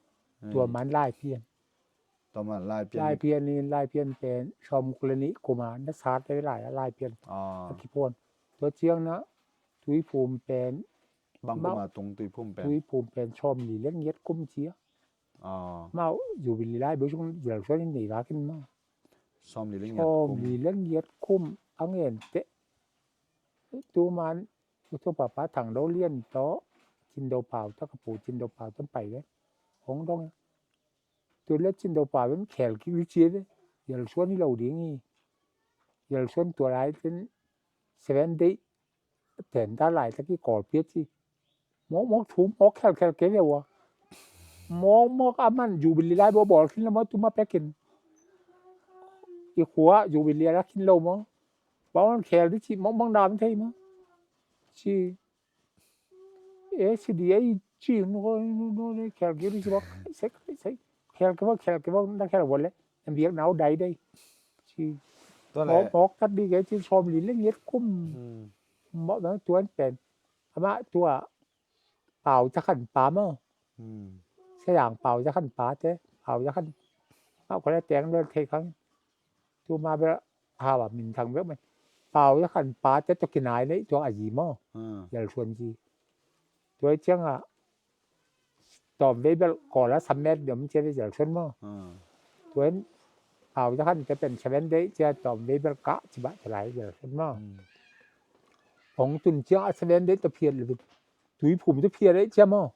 Tua man laipian. Tua man laipian. Laipian in laipian pen sawm guk le nih kuma na sate lai a laipian. A kipuan. Tua ciang na tuiphum pen. Bang kuma tung tuiphum pen. Tuiphum pen sawm li le ngiat kum cia. Mau jubilee lai beu sung jalsuan in nei vakin maw. Sawm li le ngiat kum. Sawm li le ngiat kum a ngen teh. Tuman utu papa thang do lian to cin do pau ta ka pu cin do pau tam pai ve. Hong dong. Tu le cin do pau in khel ki u cie ve. Jalsuan i lo ding i. Jalsuan tua lai ten seven day. Ten ta lai ta ki kol pia ci. Mok mok thum mok khel khel ke ve wa. Mok mok a man jubilee lai bo bol khin la mo tu ma pekin. I khua jubilee la khin lo mo. Bang khel di ci mok mok dam thei mo. Ci. E si di ai ci no no no khel ke di ci bok. Sek sek. Khel ke bok khel ke bok na khel bol le. Em biak nau dai dai. Ci. Mok mok tat di ke ci sawm li le ngiat kum. Mok dang tuan pen. Amah tua pau ca khan pa maw. Sayang pau ca khan pa te pau ca khan. Mah kua le teng le thei khang. Tu ma bel hawa min thang bek mai. Pau ca khan pa te tua kinai nei tua a yi maw. Yal suan ji. Tua ciang a tawm vei bel kawla sammet diom cia vei jalsuan maw. Tuan pau ca khan te pen seven day cia tawm vei bel kah ci bah ca lai jalsuan maw. Hong tun ciang a seven day ta phiat le tuiphum ta phiat ei cia maw.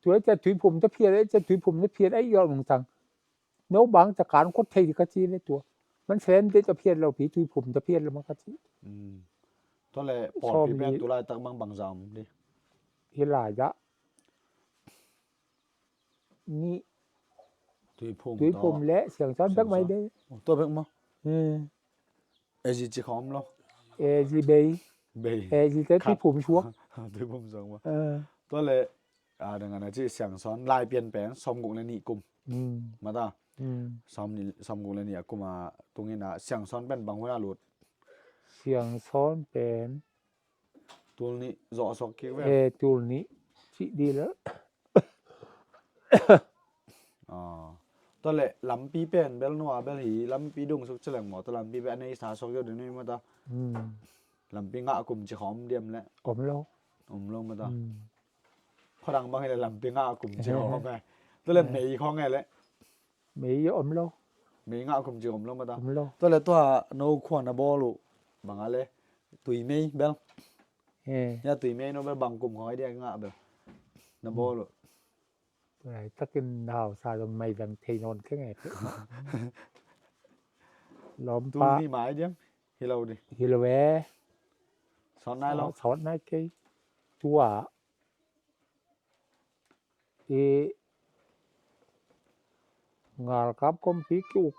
Tuai cia tuiphum ta phiat ei cia tuiphum ta phiat ei yawh nung tang. No bang ca kan khot thei di ka ci le tua. Man seven day ta phiat lo pi tuiphum ta phiat lo ma ka ci. Tua le pawlpi pen tulai tak bang bang zam di. Hi lai dah. Nih. Tuiphum le siangsawn bek mai de. Tua bek maw. Ezi ci khawm lo. Ezi bei. Bei. Ezi te tuiphum suak. Tuiphum suak maw. Tua le a dang ana ci siangsawn lai pian pen sawmguk le nih kum. Mata. Sawmguk le nih a kum a tungin a siangsawn pen bang hun a lut. Siangsawn pen tul nih zawh a suak kik ve. E tul nih cih di le. Tua le lampi pen bel nua bel hi lampi dung suk ci leng maw tua lampi pen a nei sa suak deuh ding ni mata. Lampi ngah kum ci khawm diam le. Om lo. Om lo mata. Khuadang bang hi le lampi ngah kum ci khawm e. Tua le mei khawng e le. Mei om lo. Mei ngah kum ci om lo mata. Om lo. Tua le tua no khua na bawl uh bang a le tui mei bel. Eh. Ya tui mei no bel bang kum khong ai dia ngah bel. Na bawl uh. Tua laitakin na hausa zong mai veng thei nawn keng e. Lawmpa. Tul nih mai diam. Hi lo di. Hi lo e. Sawt nai lo. Sawt nai kei. Tua. I ngalkap kompi ki uk.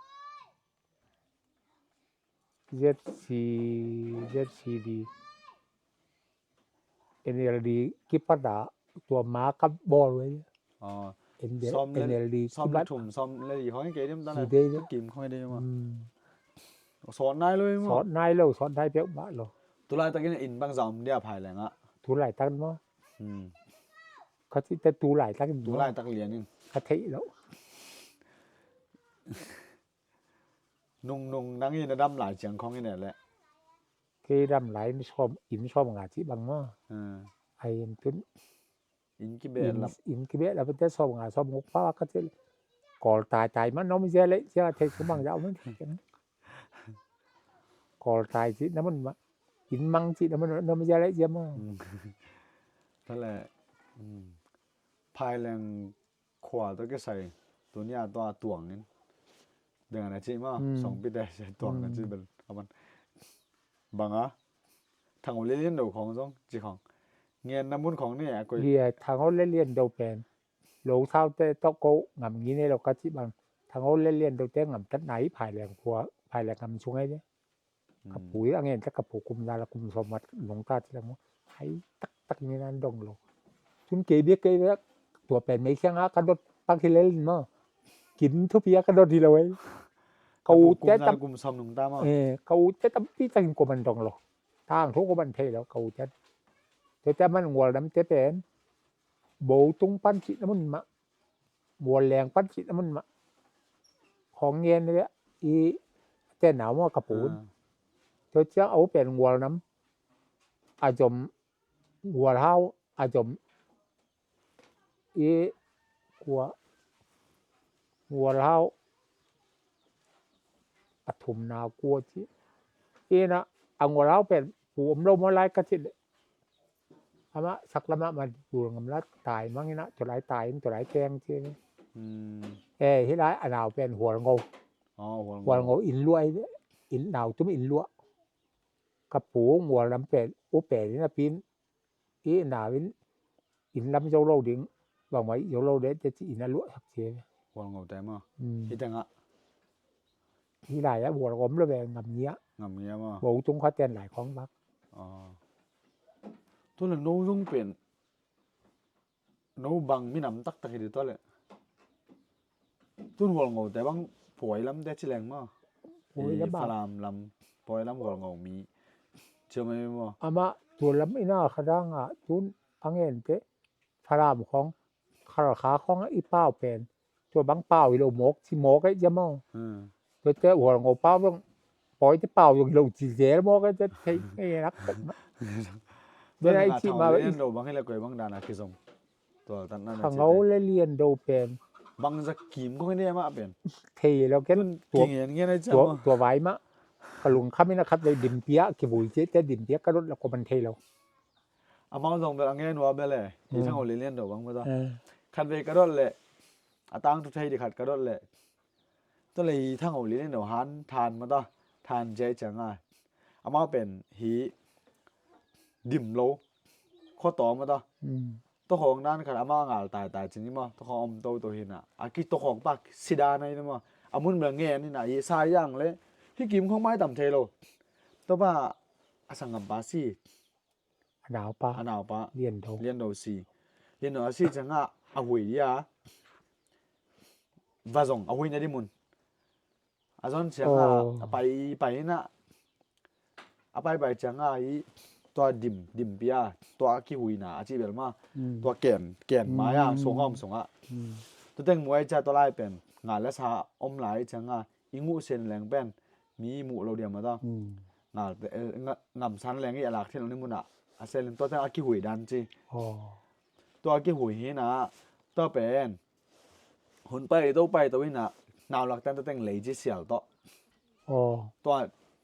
Z C, Z C D, N L D kipat a tua ma ka bawl ve. N L D kipat. Sawm le thum, sawm le li khong kei diam ta le. Kim khong kei diam. Sawt nai lo i maw? Sawt nai lo, sawt nai peuhmah lo. Tulaitak in inn bangzah om dia Phaileng ah? Tulaitak maw? Ka cihte tulaitak in maw? Tulaitak lian in. Ka theih lo. Nungnung nang in a dam lai ciang khong in e leh. Kei dam lai in sawm, inn sawm nga cih bang maw? Ai inn tun. Inn kibeh lap. Inn kibeh lap te sawm nga sawm nguk pa ka cih. Kawl taitai mah na om zia leh zia thei sumang zah om. Kawl tai cih na mun mah. Inn mang cih na mun na om zia leh zia mah. Tale. Phaileng khua tawh kisai tunia tua tuang in. Deng ana cih mah songpite tuang na cih bel. Aman. Banga. Thangho le lian do khong zong ci khong. Ngen na mun khong ni a koi. Thangho le lian do pen. Lo saute tawh ko ngam ngi nei lo ka cih bang. Thangho le lian do te ngam tat nai Phaileng khua, Phaileng ngam sung ai de. Ka pu i a ngen te ka pu kum za la kum sawm mat nungta ci la mu. Hai taktak ngi nan dong lo. Tun kei biak kei biak tua pen mei siang a ka dot pak hi lel in maw. Kin thupi a ka dot hi lo ei. Ka u te tam kum sawm nungta maw. Ka u te tampi takin kuaman dong lo. Tang thu kuaman thei lo ka u te. Te te man ngual dam te pen. Bo tung pan cih na mun mah. Mual leng pan cih na mun mah. Khong ngen ve i te nau maw ka pun. Tua ciang au pen ngual nam a zom ngual hau a zom i kua ngual hau a thum nau kua cih. Ina a ngual hau pen pu om lo maw lai ka cih le. Amah saklamah man bul ngamla tai mangina tulai tai in tulai keng ci. E hi lai a nau pen hual ngo. Hual ngo in luah i nau tum in luah. Ka pu ngual lam pen u pen in a pin i nau in in lam zo lo ding bangmah i zo lo de te ci in a luah sak ci. Hual ngo tai maw? Hi tengah. Hi lai ah hual om lo ve ngam ngia. Ngam ngia maw? Bo tung kha ten lai khong bak. Tun la no zong pen no bang minam taktak hi di tua le. Tun hual ngo te bang puai lam te ci leng maw? Puai lam bang. Falam lam puai lam hual ngo mi. Cia mai maw? Amah tua lam ina kha dang a tun a ngen te Falam khong Khalkha khong i pau pen tua bang pau hi lo mawk ci mawk ei cia maw? Tua te hual ngo pau bang pawi te pau zong hi lo ci zel mawk ei cia thei ngei nak. Bang hi le koi bang dan a kizom. Thangho le lian do pen bang za kim kong ne mah pen thei lo ken. Tua vai mah ka lungkham in a khat vei dimpia kivui ci te dimpia ka dot la ko man thei lo. Amau zong bel a ngen ua bel e. Hi thangho le lian do bang mata. Khat vei ka dot le a tang tu thei di khat ka dot le. Tua le hi thangho le lian do han than mata than jai cianga. Amau pen hi dim lo kho to mata. Tokhong dan khat amau ngal tai tai cin i ma tokhong om to to hina a ki tokhong pak sida na i ma. A mun bel ngen ina hi sa yang le hi kim khong mai tam thei lo. Topa a sangam pa si. A naupa. A naupa. Lian do. Lian do si. Lian do a si cianga a hui dia. Va zong a hui na di mun. A zon cianga a pai pai na. A pai pai cianga hi tua dim dim pia tua a kihui na a ci bel ma. Tua ken ken mai a sung om sunga. Tua teng muai cia tua lai pen nga le sa om lai cianga i nguh sen leng pen mi muh lo diam a ta. Ngal te ngam san leng i a lak thin lo ni muna a sel in tua teng a kihui dan ci. Tua a kihui hi na tua pen hun pai to pai to hi na nau lak teng tua teng lei ci sial to. Tua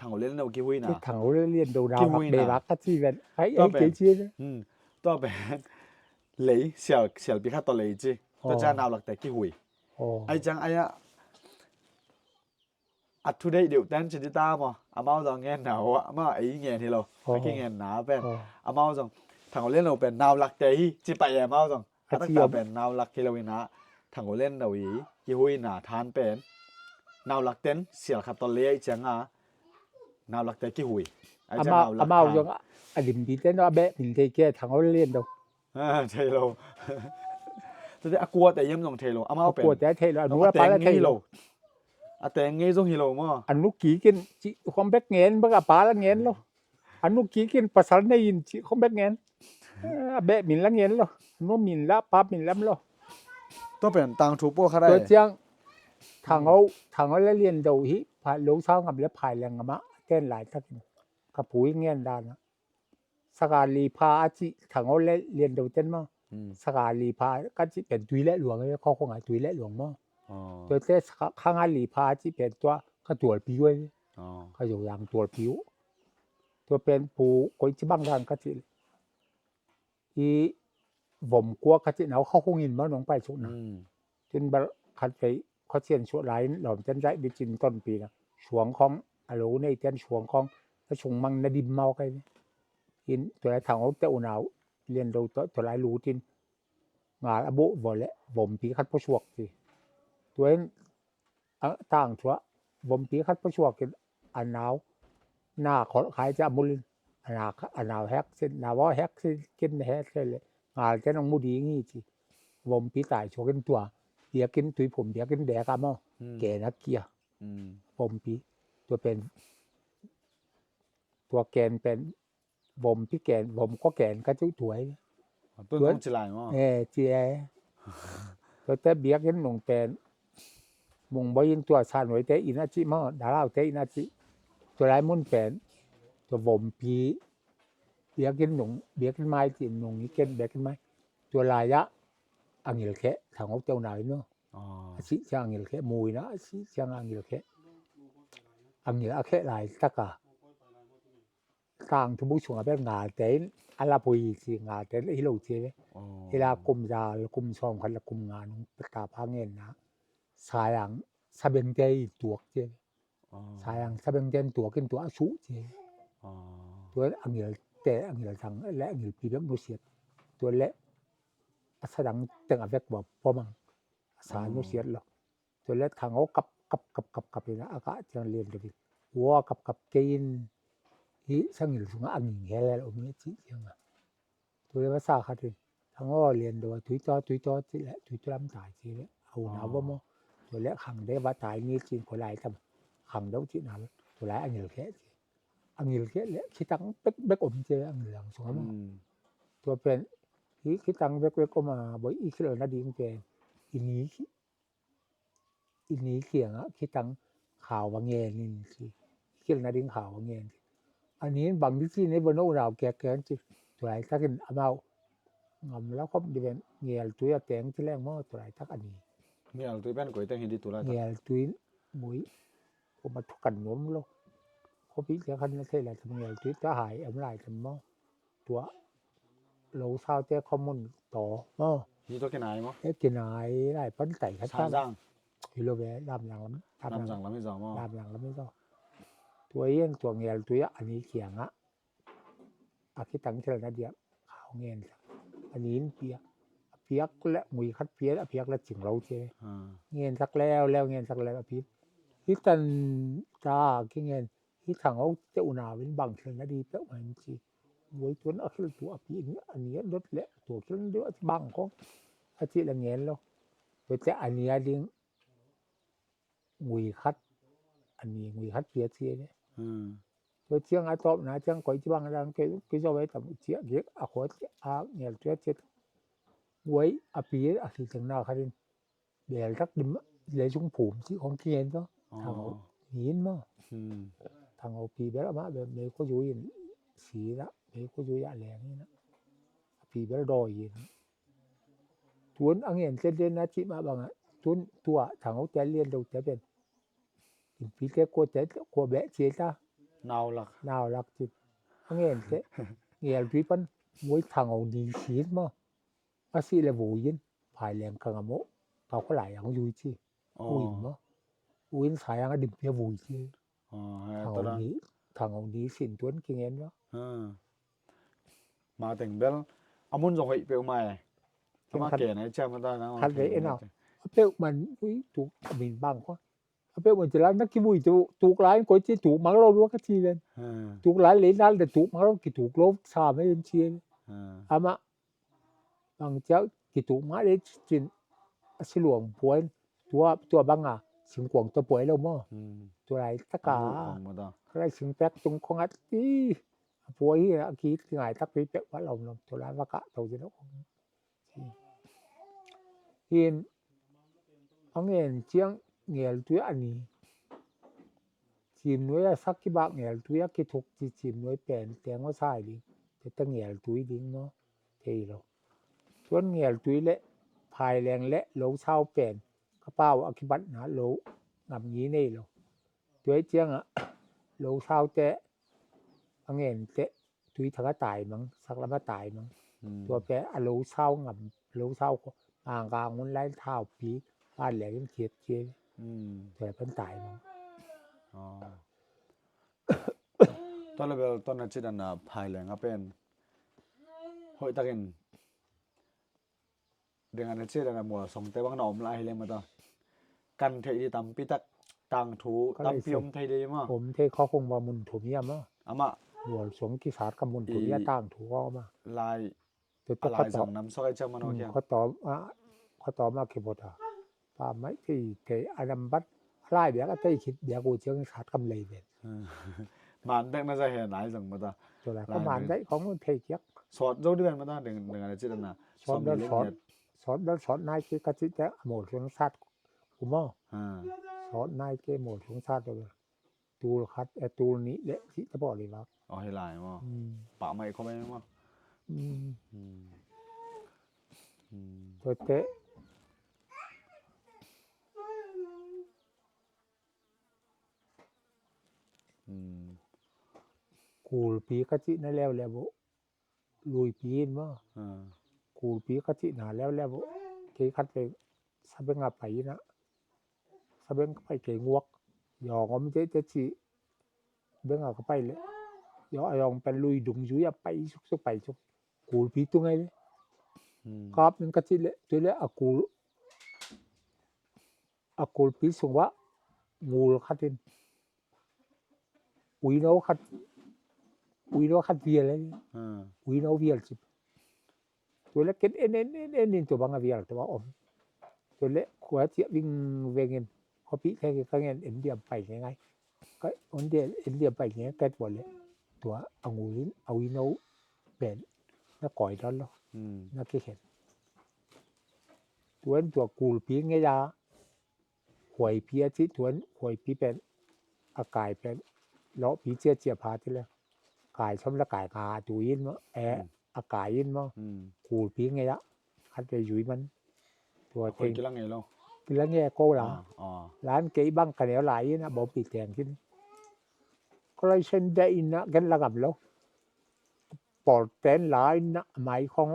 Thang Ho Lian Do kihuina. Thang Ho Lian Do nau hak be bak ka ci ven. Hai, tua pen kei ci. Hmm. Tua pen lei sial, sialpi khat tawh lei ci. Tua ciang nau lakte kihui. Ai ciang ai a, a thu deih deuh ten ci di ta maw. Amau zong ngen na uh a, amau ei ngen hi lo. A kingenna pen amau zong Thang Ho Lian Do pen nau lakte hi ci pai e amau zong. A taktak pen nau lak hi lo ina, Thang Ho Lian Do i kihuina than pen nau lakten sial khat tawh lei ai cianga nau lakte kihui. Ai ciang nau lak amau zong a limpi ten a beh min thei ke Thang Ho Lian Do. Thei lo. Tate a kuate hiam zong thei lo. Amau pen a kuate thei lo. A nu a pa la thei lo. A teng ngei zong hi lo maw. A nu kikin ci khong bek ngen bek a pa la ngen lo. A nu kikin pasal nei in ci khong bek ngen. A beh min la ngen lo. A nu min la, pa min lam lo. Tua pen tangthu pua khat ai. Tua ciang Thang Ho, Thang Ho le Lian Do hi pha lo sau ngam le phai leng ngam a ten lai takin ka pui ngen dan a. Saka li pha a ci Thang Ho le Lian Do ten maw. Saka li pha ka ci pen tui le luang e, kho kho ngai tui le luang maw. Tua te saka kha nga li pha a ci pen tua ka tualpi uh e. Ka Zo Yang tualpi uh. Tua pen pu koi ci bang dan ka ci le. I vom kua ka ci nau kha hong in maw nong pai suk na. Tun bal khat vei khuasian suah lai in lawm ten zaih bicin tonpi na. Suang khong a lo nei ten suang khong a sung mang na dim mau kai ni. In tua lai Thang Ho te unau Lian Do tua lai lutin ngal a buh vawh le vompi khat puasuak ci. Tua in a tangthu ah vompi khat puasuak in a nau na kholh khai ci a mulin a nau hek sin, nau aw hek sin kin na hek le ngal ten hong mu ding hi ci. Vompi tai suak in tua biakinn tuiphum biakinn dek a maw. Ken a kia. Vompi tua pen tua ken pen vompi ken, vom kua ken ka ci uh tuai. Tuan ci lai maw. Eh, ci e. Tua te biakinn nung pen mung boi in tua san wai te in a ci maw, dalau te in a ci. Tua lai mun pen tua vompi biakinn nung, biakinn mai ci nung i ken biakinn mai. Tua lai ah a ngil kheh Thang Ho te unau in maw. A sih ciang a ngil kheh mui na, a sih ciang a ngil kheh. A ngil a kheh lai taka tangthu buk sungah bek ngalte in a lap uh hi ci, ngalte in hi lo ci ve. Hi la kum za le kum sawm khat le kum nga nung peta pha ngen na sayang sabengte i tuak ci ve. Sayang sabengte in tuak in tuak a suh ci ve. Tua a ngilte, a ngil zang le a ngilpi bek nusiat. Tua le a sadang teng a vek bua pomang a sa nusiat lo. Tua le Thang Ho kap kap kap kap kap ina a kah ciang Lian Do in ua kap kap kei in hih sangil sungah a nging helhel om hi a cih ciangah. Tua le masa khat in Thang Ho, Lian Do a tui taw tui taw cih le tui tua lam tai cih le a unau va maw. Tua le khang deuh va tai ni cih kua lai tam khang deuh cih na tua lai a ngil kheh cih. A ngil kheh le khitang bek bek om cih le a ngil lang sungah maw. Tua pen hih khitang bek bek om a boi i khilh nading pen i ni i ni kiangah khitang khau va ngen in ci. I khilh nading khau va ngen ci. A ni in bang di ci nei va no unau kiak kiak ci. Tua laitakin amau ngam la khop di ven ngel tui a teng ci leng maw tua laitak a ni. Ngel tui pen koi teng hi di tua laitak. Ngel tui mui. Ko ma thukan nuam lo. Ko pi kiak khan na thei laitak ngel tui ta hai em laitak maw. Tua lo saute khuamun taw maw. Hi tua kinai maw. E kinai lai pan tai khat tan. Hi lo ve lamlang lam. Lamlang lam hi zaw maw. Lamlang lam hi zaw. Tua ian tua ngel tui a ni kiangah a khitang khel na dia khau ngen sa. A ni in pia a piak le ngui khat pia a piak le cing lo ce. Ngen sak leu leu ngen sak leu a pi. Hi tan ta ki ngen. Hi Thang Ho te unau in bang khel na di peuh mah in ci. Voi tuan a khel tu a pi in a ni a dot le tua khel na di a bang khong a ci le ngen lo. Tua te a ni a ding ngui khat a ni ngui khat pia ci le. Tua ciang a tawp na ciang koi ci bang dang ke ki zo vai tam ci a gek a khuat a ngel tua ci. Voi a pi a khel teng na khat in bel tak dim le sung phum ci khong kien to. Thang Ho ni in maw. Thang Ho pi bel amah bel mei ko zui in si la mei ko zui a leng in a pi bel dawi in. Tuan a ngen ten den na ci mah bangah tun tua Thang Ho te Lian Do te pen in pi te kua te kua beh ci ta. Naulak. Naulak ci. A ngen teh. Ngeltui pan. Muai thang au ni sit maw. A si le vui in. Phai leng ka ngam uh. Kau ka lai ang vui ci. Ui maw. Ui in sai ang a dim pia vui ci. Thang au ni, thang au ni sin tuan kingen maw. Ma teng bel a mun zong hoih peuh mai. Ama khat ke nai ciam ta na. Khat ve ena. A peuh man ui tuk min bang ko. A peuh man ci la na kivui tuk lai ko ci tuk mang lo lua ka ci ven. Tuk lai le nal de tuk mang lo ki tuk lo sa me yen ci. Ama bang ciau kituk mah le cin a siluang puai tua tua banga singkuang tua puai lo maw. Tua lai taka ka lai singpek tung khong at i a puai hi a ki ngai tak pi pek va lom lom tua lai va kah to ci lo. Hin a ngen ciang ngeltui a ni. Cimnuai a sak kibak ngeltui a kithuk ci cimnuai pen teng aw sai ding. Tete ngeltui ding maw. Thei lo. Tuan ngeltui le phai leng le lo sau pen ka pau a kibatna lo ngam ngi nei lo. Tuai ciangah lo sau te a ngen te tui thang a tai mang, saklam a tai mang. Tua pe a lo sau ngam, lo sau ko manggang un lai thau pi pan leng in kiat kiat. Tua pen tai mang. Tua le bel tua na ci dan a phai leng a pen hoih takin deng a na ci dan a mual song te bang na om lai hi le mata. Kan thei di tampi tak tang thu tampi om thei di ma. Om thei kho kong ba mun thu mi ama. Ama mual song ki sat ka mun thu mi a tang thu kho ma. Lai a lai zong nam sok ai ciam man o kiang. Kho tom a kho tom a ki bot a. Pa mai thei thei a nam bat a lai biak a thei khit biak u ciang sat kam lei ven. Man dek na za he nai zong mata. Tua lai ko man dek kong thei kiak. Sawt zo di ven mata deng deng a na ci dan a. Sawt dal sawt sawt dal sawt nai ki ka ci te a mol sung sat ku maw. Sawt nai ki mol sung sat dal. Tul khat a tul nih le ci te pawl i vak. Aw hi lai maw. Pa mai ko mai maw. Tua te kulpi ka cihna leuleu uh luipi in maw. Kulpi ka cihna leuleu uh kei khat vei sabeng a pai inah sabeng ka pai kei nguak yawng om te te cih beng a ka pai le yawng a yawng pen lui dung zui a pai suksuk pai suk kulpi tu ngai le kap in ka cih le tu le a kul a kulpi sung wah ngul khat in uino khat uino khat vial ai uino vial cip. Tua le ken en en en en in tua bang a vial tua om. Tua le khua ciah ving vengin khuapi thek ka ngen en diam pai ngai ngai. Ka en diam en diam pai ngai ngai ket tua le tua a ngul in a uino pen na koi dal lo na kikhen. Tuan tua kulpi ngai a huaipi a cih tuan huaipi pen a kai pen lawhpi ciacia pha ti le kai som le kai ka tu in maw e a kai in maw kulpi ngei ah khat ve zui man. Tua teng kila ngei lo la lan kei bang ka neu lai in a bawmpi teng kin. Ka lai sen de in a gen la ngam lo. Pawl ten la in a mai khong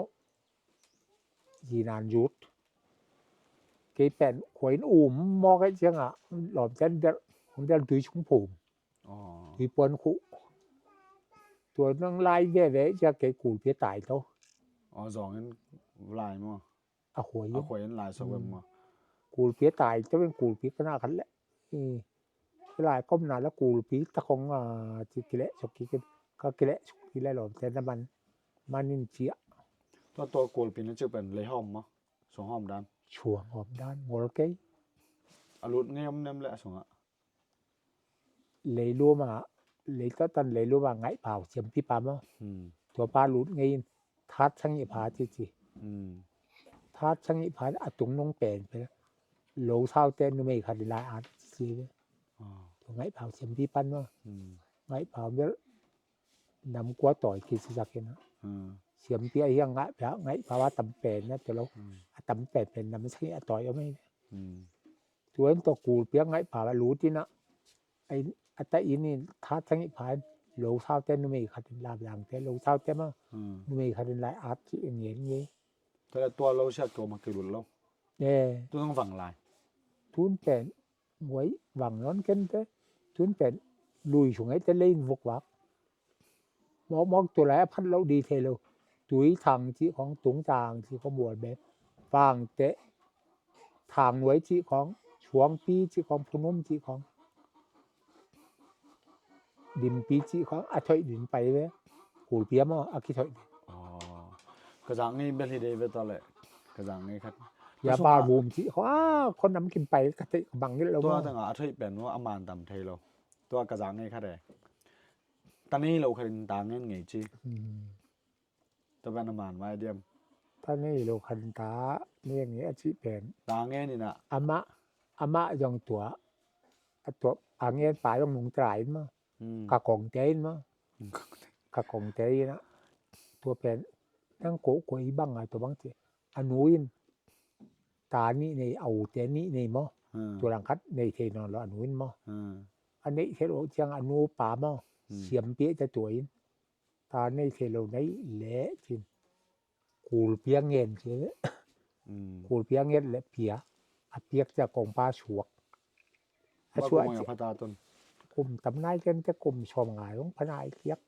zinan zut. Kei pen khuain um mawk eh ciangah lawmten delh hong delh tui sung phum. Tui puan khuh. Tua nang lai veve ciah kei kulpi a tai to. Aw zawngin lai maw. A khuain lai sok vem maw. Kulpi a tai to in kulpi ka na khat leh. Kilai komna la kulpi takong a ci kileh suk ki ka kileh suk ki le lawmte na man manin ciah. Tua tua kulpi na ciah pen leihawm ma suanghawm dan. Suanghawm dan ngol kei. A lut ngei om nem le a sungah. Leiluma leitatan leiluma ngaihpau siampipa maw. Tua pa lut ngei in. That sangih pha cici. That sangih pha a tung nung pen pe lo saute numei khat lai at cici ve. Tua ngaihpau siampi pan maw. Ngaihpau bel nam kua tawi kisisak in a siampi a hiang ngaihpau a tam pen na tua lo a tam pen pen nam sangih a tawi om hi. Tuan tua kulpi a ngaihpau a lut in a a ta in in tha thang i phan lo sau te numei khat in la biang te lo sau te ma. Hmm. Numei khat in lai at ci ngen nge. Tala tua lo sia tua ma kilut lo. Eh. Tu nang vang lai. Tun pen wai vang non ken te. Tun pen lui sung ai te lein vok vak. Mawk mawk tu lai a phat lo di thei lo. Tui thang ci khong tung thang ci khong mual be. Vang te thang nuai ci khong suang pi ci khong phunum ci khong. Dim pi ci khong a thoi din pai ve. Kul pia mo a ki thoi din. Ka zang ngei bel hi dei ve ta le. Ka zang ngei khat. Ya ba bum ci khong a khon nam kin pai ka te bang ngil lo. Tua mo. Tanga a thoi pen mo a man tam thei lo. Tua ka zang ngei khat e. Ta nei lo khat in ta ngen ngei ci. Hmm. Tua pen a man mai diam. Ta nei lo khat in ta ngen ngei a ci pen. Ta ngen ina. Ama, ama zong tua. A tua a ngen pa zong nung trai in ma. Hmm. Ka kong te in ma. Hmm. Ka kong te ina. Tua pen. Nang ko ko i bang a tua bang ci. A nu in. Ta nih nei, a u te nih nei maw? Hmm. Tua lang khat nei thei nawn lo a nu in maw? Hmm. A neih thei lo ciang a nu pa maw? Hmm. Siam pia ta tua in. Ta nei thei lo nei le cin. Kul pia ngen ci le. Hmm. Kul pia ngen le pia. A piak cia kong pa suak. A suak cia. Kum tam nai ken te kum som ngai long pa nai kiak.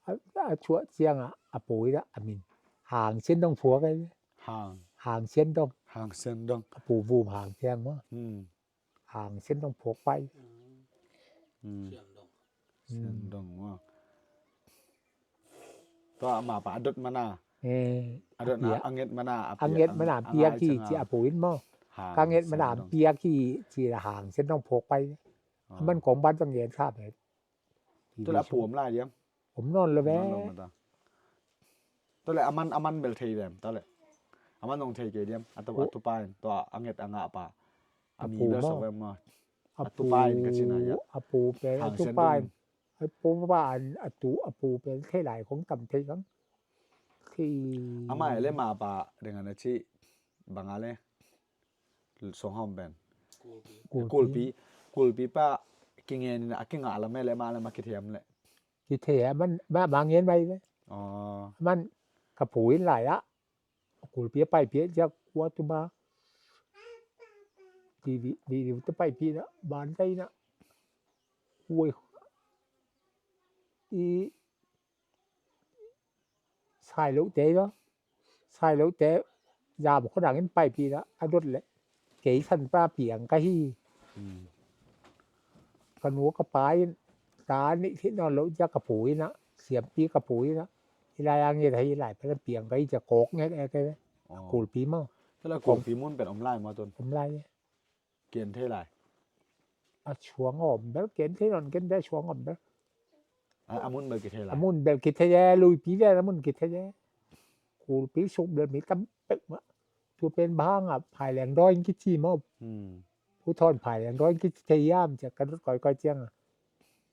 A, a chuah ciangah a pui dah a min Hang Sian Dong phuak ai. Hang. Hang Sian Dong. Hang Sian Dong. A pu vum Hang Sian maw. Hmm. Hang Sian Dong phuak pai. Hmm. Sian Dong. Hmm. Sian Dong maw. Tua ama pa a dot mana. Eh, a dot na a nget mana a piak. A nget mana a piak hi ci a pu in maw. Ka nget mana a piak hi ci la Hang Sian Dong phuak pai. A man kong ban tang ngen kha bet. Tule a pu om lai diam. Om nawn lo ve. Tule a man, a man bel thei diam tule. A man nong thei kei diam. A tu, a tu pa in tua a nget a ngah pa. A mi bel sok ve ma. A tu pa in ka cina ia. A pu pen a tu pa in. A pu pa in a tu, a pu pen thei lai kong tam thei kang. Thei. A mai le ma pa dengan a ci bang a le. Song hom pen. Kulpi. Kulpi. Kulpi pa kingen in a kingah la me le ma le ma kithem le. Kithem man ma, ma ngen mai ve. Oh. Man ka pu in lai ah. Kulpi a pai pia jak kua tu ma. Di di di di te pai pia na ban tai na. Ui. I Sai lote maw. Sai lote zam khuadang in paipih dah a dot leh kei san pa piang ka hi. Ka nu ka pa in ta nih thih nawn loh cia ka pu in ah siampi ka pu in ah i lai a nget hi lai pa piang ka hi cia kawk nget e ka kulpi maw. Tala kulpi mun pen om lai maw tun? Om lai e. Ken thei lai. A suang om bel ken thei non ken bel suang om bel. A, a mun bel kithei lai. A mun bel kithei e, luipi vel a mun kithei e. Kulpi suk bel mi tam pek ma. Tu pen bang a phai leng doin kici ma. Hmm. Pu Thawn phai leng doin kici thei yam cia ka dot koi koi ciang a.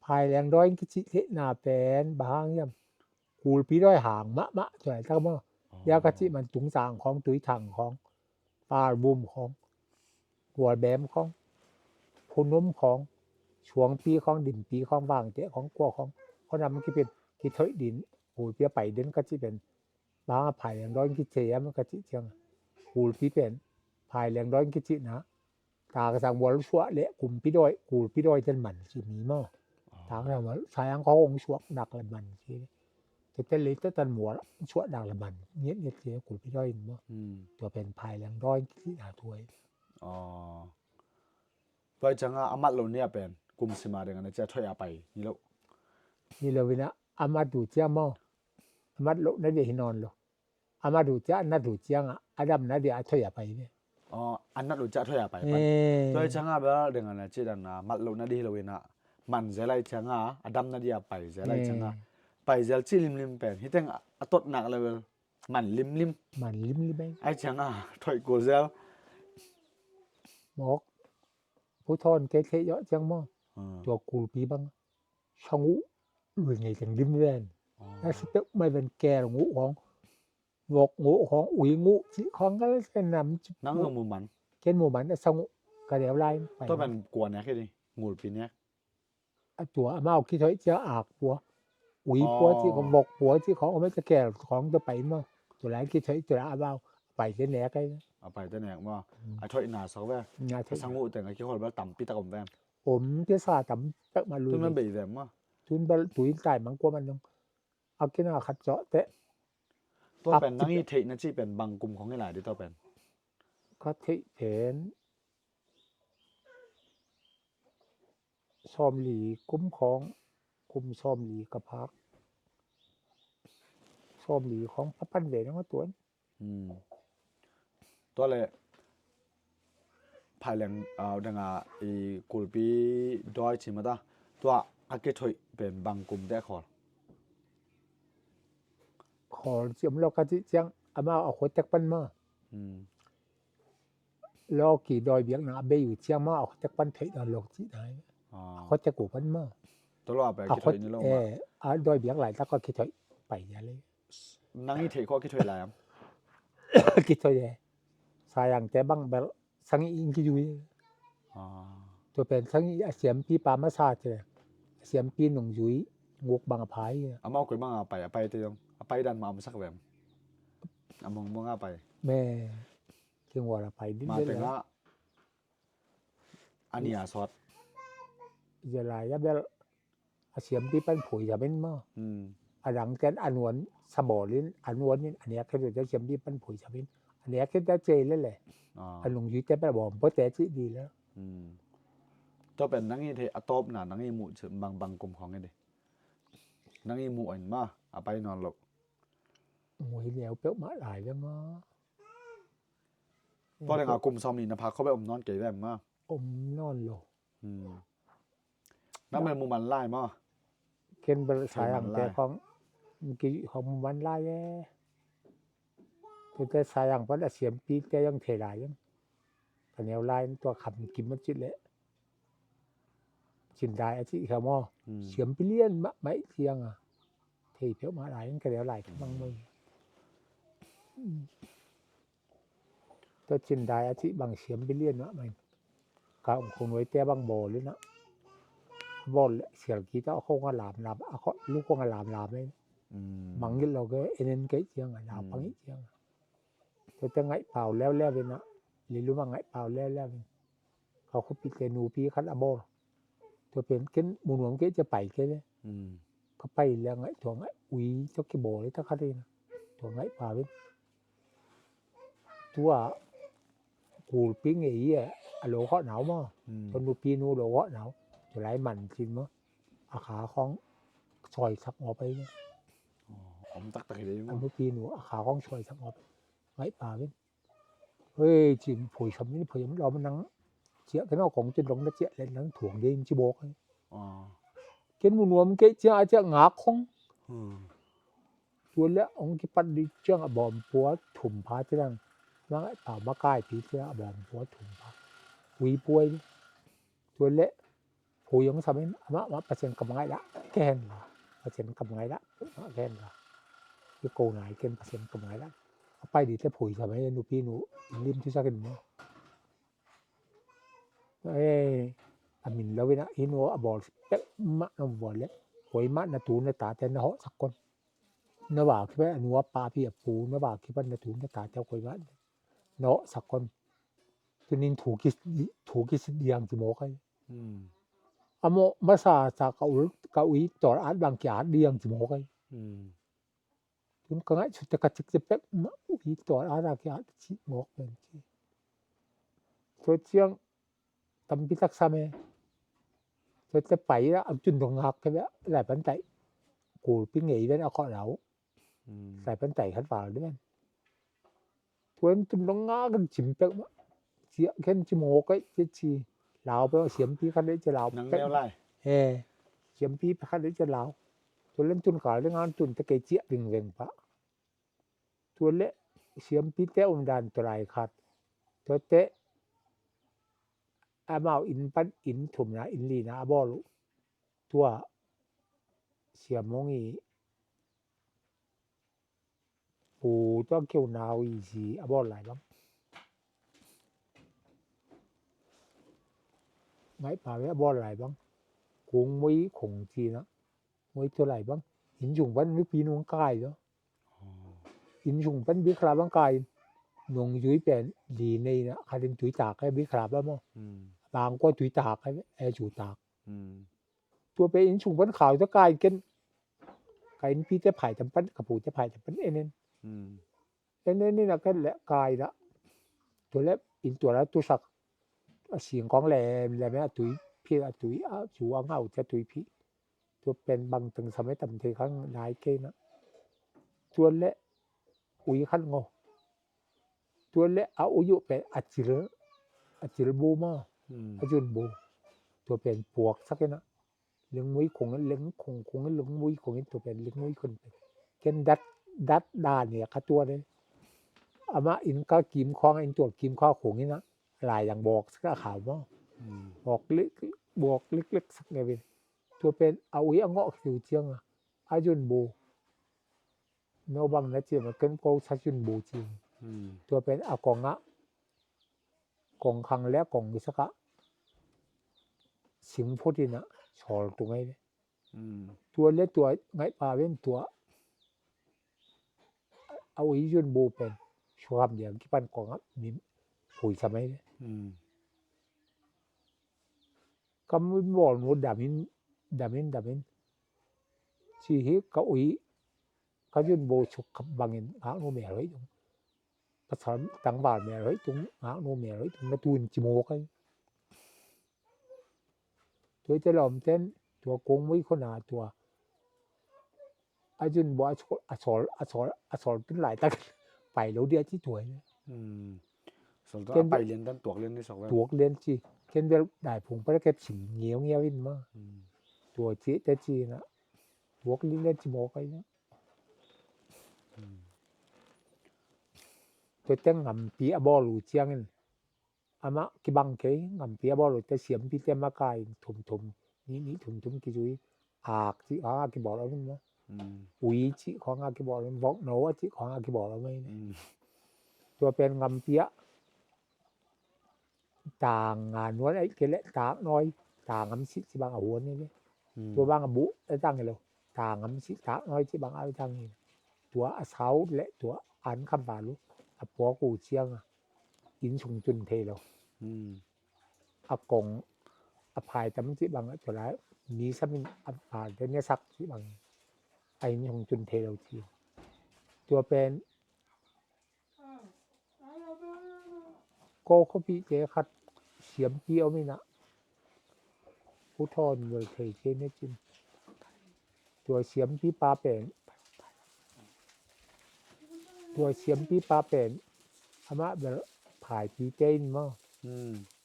Phai leng doin kici thei na pen bang yam. Kulpi doi hang mahmah tuai tak maw. Dia ka cih man tungsang khawng, tuithang khawng, palbum khawng, kualbem khawng, phunum khawng, suangpi khawng, dimpi khawng, vangteh khawng, kua khawng, khawng nam kipin kithoih din, kulpi a pai den ka cih pen bang a phai leng doi kicih hiam ka cih ciang kulpi pen phai leng doi kicihna. Takzang bual suah le kumpi doi, kulpi doi ten man ci mi maw. Takzang bual sayang khawng suak nak le man ci. Tete le tetan bual suak nak le man ngiat ngiat ci kulpi doi in maw. Tua pen phai leng doi kicihna tuai. Tua i cianga a mat lo nia pen kum sima ding ana cia thoi a pai ni lo. Ni lo ina a mat du cia maw. A mat lo na dia hi nawn lo. A mat uh ciah a nat uh ciangah a damna dia a thoi a pai ve. A nat uh ciah a thoi a pai pan. Tua i ciangah bel ding a na ci dan a mat lohna dih lo in a man zel a i ciangah a damna dia pai zel a i ciangah pai zel ci limlim pen hiteng a totnak le bel man limlim. Man limlim ai. A i ciangah thoih kul zel. Mawk Pu Thawn kei theih yawh ciang maw. Tua kulpi bang. Sang uh lui ngei teng dim ven. Na si peuh mai ven kel nguh khawng vok nguh khawng ui nguh cih khawng ka la ken nam cih. Nang zong mu man. Ken mu man a sang uh ka deu lai. Tua pen kua nek hi di ngulpi nek. A tua amau kithoih ciang ak pua, ui pua cih khong, vok pua cih khong, om ei, ka kel khong tua pai maw. Tua lai kithoih, tua lai amau pai te nek ai. A pai te nek maw. A thoih na sak ve. Ka sang uh teng a kikhol bel tampi tak om ve. Om te sa tam tak ma lu. Tun man bei ve maw. Tun bel tuin tai mang kua man dong. A kina khat cawh te. Tua pen nang i theih na ci pen bang kum khong i lai di tua pen. Ka theih pen sawmli kum khong, kum sawmli ka phak. Sawmli khong papan ve nang a tuan. Tua le phaileng danga i kulpi doi ci mata tua a kithoih pen bang kum te khawl. Khawl ciam lo ka ci ciang amau a khuatek pan ma. Lawki dawi biakna a bei uh ciang maw, a khuatek pan theih dawn lo cih nai. A khuatek uh pan maw. Tolo a pai a kithoih ni lo maw. A dawi biak laitak a kithoih pai ya le. Nang i theih khawh a kithoih lai am? Kithoih e. Sayangte bang bel sang i ing kizui. Tua pen sang i a siampi pa masa te. A siampi nung zui nguk bang a phai. Amau koi bang a pai, a pai te zong a pai dan ma om sak vem. A mong mong a pai. Me. Kingwal a pai din ma tengah a nia sawt. Zia lai-ah bel a siampi pan phuai sam in maw. A dang ten a nuan sa bawl in, a nuan in a nek khit uh teh a siampi pan phuai sam in, a nek khit teh a cei lele. A nungzuite bel a bawm pua teh cih di le. Tua pen nang i theih a tawpna nang i muh bangbang kum khawng i di. Nang i muh in maw a pai nawn loh. Muh hi leu peuhmah lai le maw. Tua ding a kum sawmli na phak khawng bel om nawn kei ve maw. Om nawn lo. Nang bel mu man lai maw. Ken bel sayangte khawng ki khawng mu man lai e. Tute sayang pan a siampite zong thei lai zong. Ka neu lai tua kham kim a cih leh. Cindai a cih kham aw. Siampi lian mahmah ciang a. Thei peuhmah lai zong ka neu lai ka mang mai. Tua Cindai a cih bang siampi lian mahmah in. Ka ong khong nuaite bang bawl in a. Bawl leh sial kik a khong a lamlam, a khong luk khong a lamlam in. Mangngilh lo ke en en kei ciang a, naupang ih ciang a. Tuate ngaih pau leuleu in a, Lilum a ngaih pau leuleu in. Ka khuapihte nupi khat a bawl. Tua pen ken mu nuam kei cia pai kei le. Ka pai le ngaih tua ngaih ui tua kibawl le ta khat in a. Tua ngaih pau in. Tua kulpi ngei a lo khawh nau maw. Tua nupi nu lo khawh nau. Tua lai man cin maw. A kha khawng sawisak ngawp ai. Om taktak hi dei maw. A nupi nu a kha khawng sawisak ngawp ai. Ngaih pau in. Hei, ci phuai sam in, phuai sam lawm nang ciah ken aw kong cin dong na ciah len nang thuang dei in ci bawk. Ken mu nuam kei ciah a ciah ngak khong. Tua le ong kipat di ciang a bawm pua thum pha ci dang. Mang a tau ma kai pi ciang a bawm pua thum pha. Ui puai. Tua le Phuai hong sam in, amah, amah Pasian kam ngaih dah, ke hen la. Pasian kam ngaih dah, amah ke hen la. Ki ko nai ken Pasian kam ngaih dah. A pai di te phuai sam in, nupi nu, lim tu sak in mo. Eh, a min lo in a, in a bawl pek mah na bawl le. Koi mah na tu na ta te na hawh sak kon. Na va kipan a nu a pa pi a pu, na va kipan na tu na ta te koi mah. Na hawh sak kon. Tunin thu ki, thu kisit diang ci mawk ai. A mawh masa sa ka ul, ka ui tawh at bang ki at diang ci mawk ai. Tun ka ngaihsut te ka cik te pek ma ui tawh at a ki at ci mawk pen ci. Tua ciang tampi tak sam e. Tua te pai la, a tun dong ngak ke bia, lai pan tai. Kulpi ngei ven a khawh lau. Lai pan tai khat val de ven. Tuan tun dong ngak in cim pek ma. Ciah ken ci mawk ai, ci ci. Lau pek, siampi khat de ci lau pek. Nang neu lai. Eh, siampi pek khat de ci lau. Tua len tun kal de ngan tun te kei ciah vingveng pah. Tua le siampite om dan tua lai khat. Tua te amau inn pan inn thumna inn lina a bawl uh. Tua siamong i pu tua keu nau i zi a bawl lai bang. Ngaih pau i a bawl lai bang. Kung Mui Khong ci-in ah, Mui tua lai bang, inn sung pan nupi nung kai lo. Inn sung pan bikhlap bang kai in, nungzui pen li nei in ah, khat in tui tak e, bikhlap bang maw. Bang kua tui tak e, e cu tak. Tua pen inn sung pan khau ta kai ken, ka innpite phaitam pan, ka pute phaitam pan en en. En en in ah ken le kai in ah, tua le inn tua la tusak, a singkawng lemlem e, a tui phit, a tui a cu a ngau ci a tui phit. Tua pen bang teng sam e tam thei kha nai kei in ah. Tua le ui khat ngau. Tua le a ui uh pen a cil, a cil bu maw, a zun bu. Tua pen puaksak in ah, Ling Mui Khong in, Ling Khong Khong in, Ling Mui Khong in, tua pen Ling Mui Khong pen. Ken dat, dat dan e ka tua de. Amah inn ka kim khawng, inn tua kim khawng khong in ah, lai dang bawksak a khau maw. Bawk lik, bawk liklik sak ne bin. Tua pen a ui a ngawh khiu ciang ah, a zun bu. No bang na ci mah, ken ko sa zun bu ci. Tua pen a kong ah, kong khang le a kong kisak ah, sing phut in ah sawl tung ei le. Tua le tua ngaih pa ven tua, a ui zun bu pen sukham diang kipan kong ah mi phuisam ei le. Ka min bawl nu dam in, dam in, dam in. Ci hi ka ui, ka zun bu suk khap bangin ngaknu mel hoih tung. Pasal tangval mel hoih tung, ngaknu mel hoih tung, na tun ci mawk ai. Tua te lawm ten, tua Kung Mui khong a tua, a zun bu a sawl, a sawl, a sawl, a sawl tun laitak pai lo dia ci tua hi. Sawl tun ken a pai lian tan tuak lian ni sak ve. Tuak lian ci. Ken bel dai phung pa kep sing ngiau ngiau in maw. Tua ci te ci in ah, tuak lian lian ci mawk ai na. Tua te ngampi a bawl uh ciangin, amah kibang kei, ngampi a bawl uh te siampite makai in thumthum, nih nih thumthum kizui, ak cih khawng a kibawl om in maw. Ui cih khawng a kibawl om, vokno a cih khawng a kibawl om in. Tua pen ngampi ah tang nga nuan aih kei le tak nawi, tang am sih ci bang a huan in le. Tua bang a buh a tang hi lo, tang am sih tak nawi ci bang a tang hi. Tua a sau le tua an kham val uh, a puak uh ciang a, inn sung tun thei lo. A kong a phai tam cih bang a, tua lai mi sam in a phai te ne sak cih bang a, inn sung tun thei lo ci. Tua pen ko khuapihte khat siampi om in ah, Pu Thawn Mual thei kei ne cin. Tua siampi pa pen, tua siampi pa pen amah bel phaipite in maw.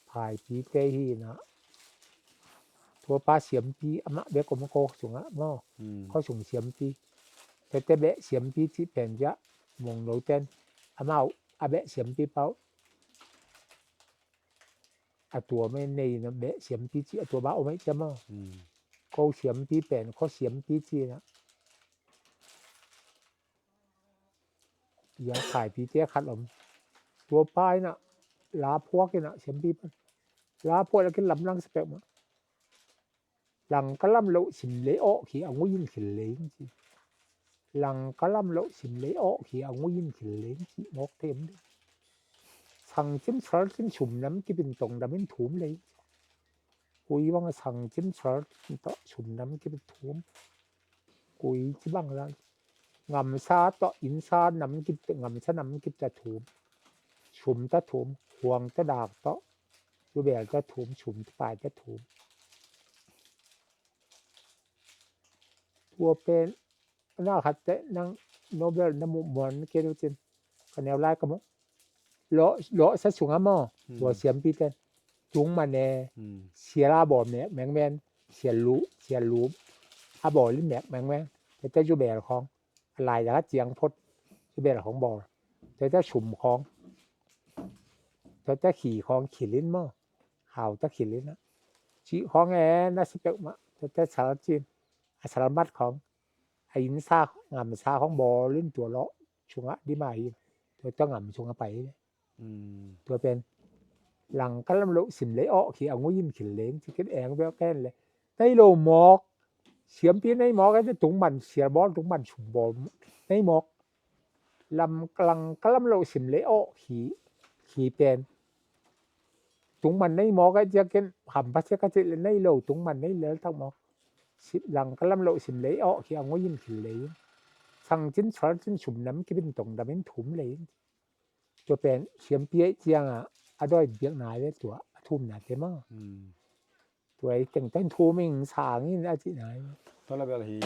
Phaipite hi in ah, tua pa siampi amah bek om ko sungah maw. Ko sung siampi, tete beh siampi cih pen ciah mong lo ten, amau a beh siampi pau a tua mah nei na beh siampi cih a tua ba om aih ciah maw. Ko siampi pen ko siampi cih na, ia phaipite khat om. Tua pa in ah la phuak in ah, siampi pan la phuak, lakin lamlang sa peuhmah. Langka lam loh sim lei awh khi a ngui in khil lei in ci. Langka lam loh sim lei awh khi a ngui in khil lei in ci mawk them ding. Sang cim sal cin sum nam kip in tong dam in thum lei in ci. Kui bang a sang cim sal cin tawh sum nam kip in thum. Kui ci bang lai. Ngamsa tawh innsa nam kip, ngamsa nam kip ta thum. Sum ta thum, huang ta dak tawh. Lubel ta thum, sum ta pai ta thum. Tua pen na khat teh nang Nobel na muh muan kei lo cin. Ka neu lai ka muh. Lawh, lawhsa sungah maw, tua siampi ten. Tung mah ne, sial a bawl mengmeng, sial lu, sial lu a bawl in mengmeng. Tete zubel khawng, a lai dak a ciang phot, zubel khawng bawl. Tete sum khawng, tete khi khawng khil in maw, hau ta khil in ah. Cih khawng e, na si peuhmah, tete sal cin, a sal mat khawng, a innsa, ngamsa khawng bawl in tua lawh sungah dim a hi, tua, tua ngam sungah pai hi. Tua pen langka lam loh sim lei awh khi a ngui in khil leng ci ken eng beuh ken le. Nei lo mawk. Siampi nei mawk, e, tungman sial bawl, tungman sum bawl nei mawk. Lam lang ka lam lo sim lei aw khi, khi pen. Tungman nei mawk, e, ciakin ham pa sia ka cih le nei lo, tungman nei lel tak mawk. Sim lang ka lam lo sim lei aw khi a ngoi in khil lei. Sang cin sual cin sum nam kibin tong dam in thum lei. Tua pen siampi e cianga a dawi biak nai ve tua a thum na te maw. Hmm. Tua i teng teng thum ing sang in a ci nai. Tua la bel hi,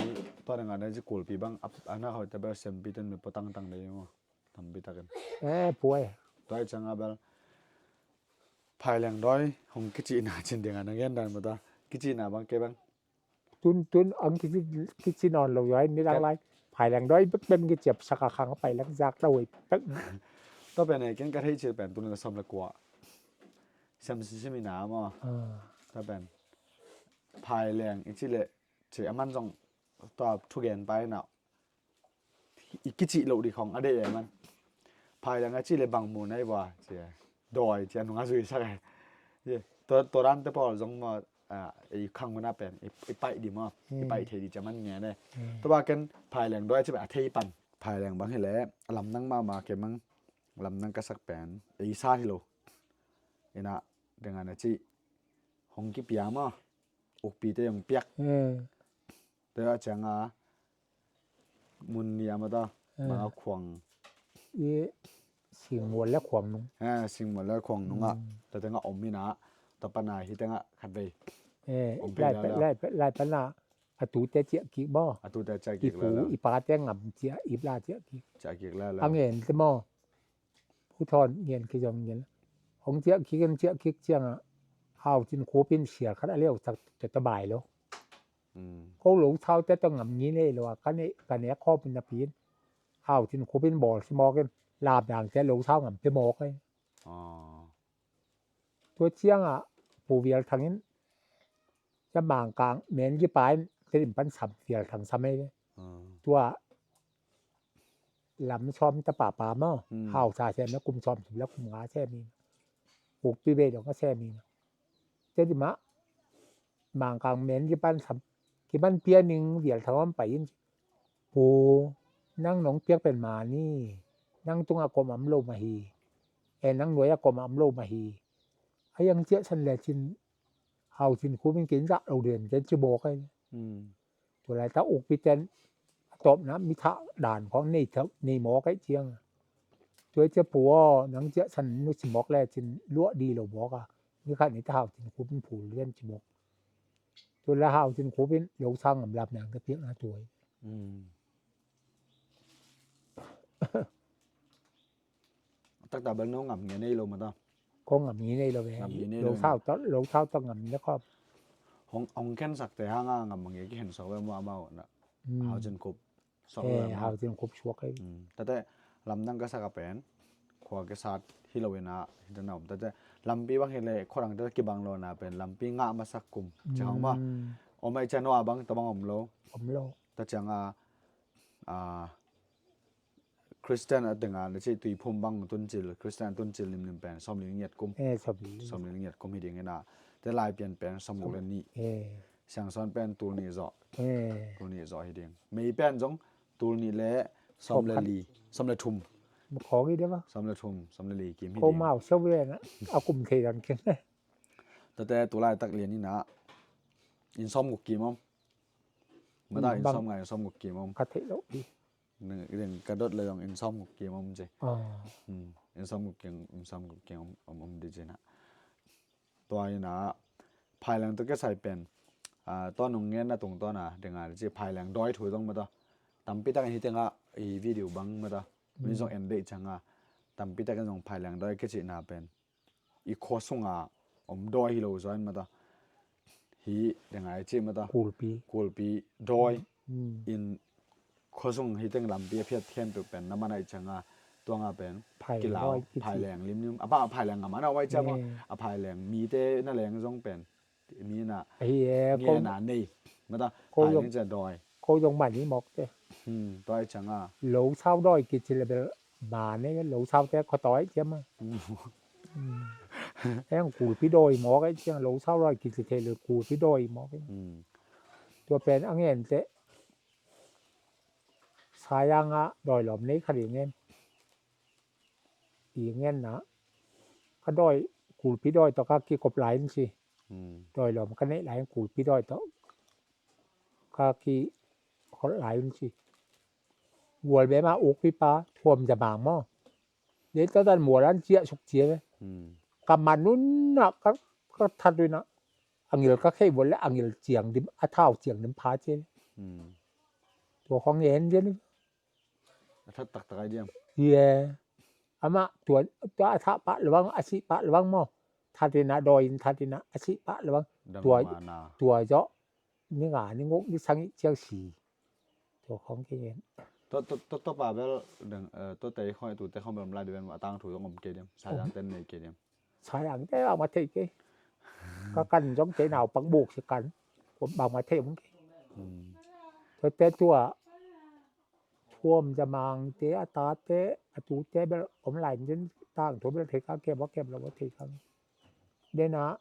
tua dang a dai ci kulpi bang a na hoi ta bel siampi ten mi potang tang dai maw. Tampi takin. Eh, puai. Tua i cianga bel phai leng dawi hong kici na cin ding a na gen dan maw ta. Kici na bang ke bang. Tun, tun ang kici, kici nawn lo yai ni dang lai. Phai leng dawi bek bek kici a sak a khang a pai lak zak ta wei bek. Tua pen e ken ka thei cil pen tun ka som le kua. Sem si simi na maw. Ah. Tua pen phai leng i ci le ci a man zong tua thugen pai na. I kici lo di khong a dei e man. Phai leng a ci le bang mu nai wa ci. Dawi ci a nung a zui sak e. Ci. Tua, tua dan te pawl zong maw, a, i khang hun a pen i, i paih di maw. I paih thei di ci a man nge ne. Tua ba ken phai leng dawi ci a thei pan. Phai leng bang hi le lamdang mahmah ke mang lamdang ka sak pen. I sa hi lo. Ina deng a na ci. Hong kipia maw. Ukpi te hong piak. Te a cianga mun ni a mata. Manga khuang. I singmual le khuang nung. Eh, singmual le khuang nunga. Tua tenga om ina. Tua pana hi tenga khat vei. Eh, lai pana a tu te ciah kik maw. A tu te ciah kik la. I pu i pa te ngam ciah, i pla ciah kik. Ciah kik la la. A ngen te maw. Pu Thawn ngen kizom ngen. Hong ciah kik in ciah kik cianga. Hau Cin Khup in sial khat a leu tak te ta bai lo. Ko lo thau te ta ngam ngi nei lo a ka ne, ka ne khop in na pin. Hau Cin Khup in bawl si mawk in. Lap dang te lo thau ngam pe mawk ai. Tua cianga Pu Vial Thang in. Cia Mangkang men gi pa in. Te dim pan sam Vial Thang sam ai. Tua lam sawm ta papa maw. Hau sa sem na kum sawm sum la kum nga sem in. Ukpi bei dong a sem in. Te di mah Mangkang men kipan sam, kipan pia ning Vial Thang om pai in. Pu, nang nong piak pen ma ni, nang tunga kom am lo ma hi. E nang nuai a kom am lo ma hi. A yang ciah san le cin, Hau Cin Khup in kin zah lo den ken ci bawk ai. Tua lai ta ukpi ten a tawpna mi thah dan khawng nei theuh, nei mawk ai ciang. Tua i cia Pu aw, nang ciah san nu ci mawk le cin luah di lo mawk a. Ni khat ni ta Hau Cin Khup in phul lian ci mawk. Tua la Hau Cin Khup in lo sang ngam lap nang ka piak na tua i. Taktak bel no ngam nge nei lo mata. Ko ngam nge nei lo ve. Ngam nge nei lo. Lo thau tak, lo thau tak ngam nge khop. Hong, hong khen sak te hanga ngam nge ki hen sak ve mo amau na. Hau Cin Khup. Sak lo. Hau Cin Khup suak ai. Tate lamdang ka sak a pen. Khua ke sat hi lo ina hi ta na om. Tate lampi bang hi le khua dang tate kibang lo na pen. Lampi ngah masak kum. Ci hong ba. Om ai cia no a bang ta bang om lo. Om lo. Ta cianga a Christian a tenga na ci Tuiphum bang tuncil, Christian tuncil nimlim pen sawmli ngiat kum. Eh, sawmli. Sawmli ngiat kum hi ding ina. Te Laipian pen sawmguk le nih. Eh. Siangsawn pen tul nih zawh. Eh. Tul nih zawh hi ding. Mei pen zong tul nih le sawm le li. Sawm le thum. Khawng hi ding a. Sawm le thum, sawm le li kim hi ding. Ko mau sawm ve na. A kum thei dang kin. Tate tulai tak lian ina. In sawmguk kim om. Mata in sawm ngai, in sawmguk kim om. Ka thei lo. Ding ka dot le dong in sawmguk kim om ci. In sawmguk kim, in sawmguk kim om, om, om di ci na. Tua ina phai leng tu ke sai pen. Tua nung ngen na tung tua na ding a ci phai leng dawi thu dong mata. Tampi tak in hi tenga i video bang mata. Mi zong en dei canga. Tampi tak in zong phai leng dawi ke ci na pen. I khua sunga om dawi hi lo zaw in mata. Hi deng ai ci mata. Kulpi. Kulpi dawi. In khua sung hi teng lampi a phiat thian peuh pen na man ai canga tuanga pen. Phai leng dawi kici. Phai leng limlim. A pa phai leng ngam ana wai canga. A phai leng mite na leng zong pen. Mi na. Ahi e, nge na nei. Mata. Phai leng cia dawi. Ko zong man hi mawk te. Tua ai canga. Lo sau dawi kici le bel. Ba ne lo sau te kho tawi ciam a. Eng kulpi dawi mawk ei ciang lo sau dawi kici thei lo kulpi dawi mawk ei. Hmm. Tua pen a ngen teh Sayang ah dawi lawm nei khat i ngen. I ngen na ka dawi kulpi dawi tawh ka kikop lai in ci. Hmm. Dawi lawm ka neih lai in kulpi dawi tawh ka kikop lai in ci. Gual bema ukpipa thuam za mang maw. Lei tatan mual an ciah suk cia ve. Hmm. Ka man un na ka, ka that un na. A ngil ka khei vual le a ngil ciang dim, a thau ciang dim pha cia ve. Hmm. Tua khong ngen cia ni. A that taktak ai diam. Ye. Ama tua, tua a thah pah lawang, a sih pah lawang maw. That in a dawi in that in a, a sih pah lawang. Tua, tua zawh. Ni nga, ni nguk, ni sagih ciang si. Tua khong kei ngen. Tua, tua, tua, tua pa bel deng, eh, tua tei khong, tu tei khong bel om lai di ben, a tangthu zong om kei diam. Sayang ten nei kei diam. Sayang te bang ma thei kei. Ka kan zong tei nau pak buk si kan. Bang ma thei om kei. Hmm. Tua te tua. Thuam za mang te, a ta te, a tu te bel om lai den tangthu bel thei ka kem, a kem lo thei ka. Den a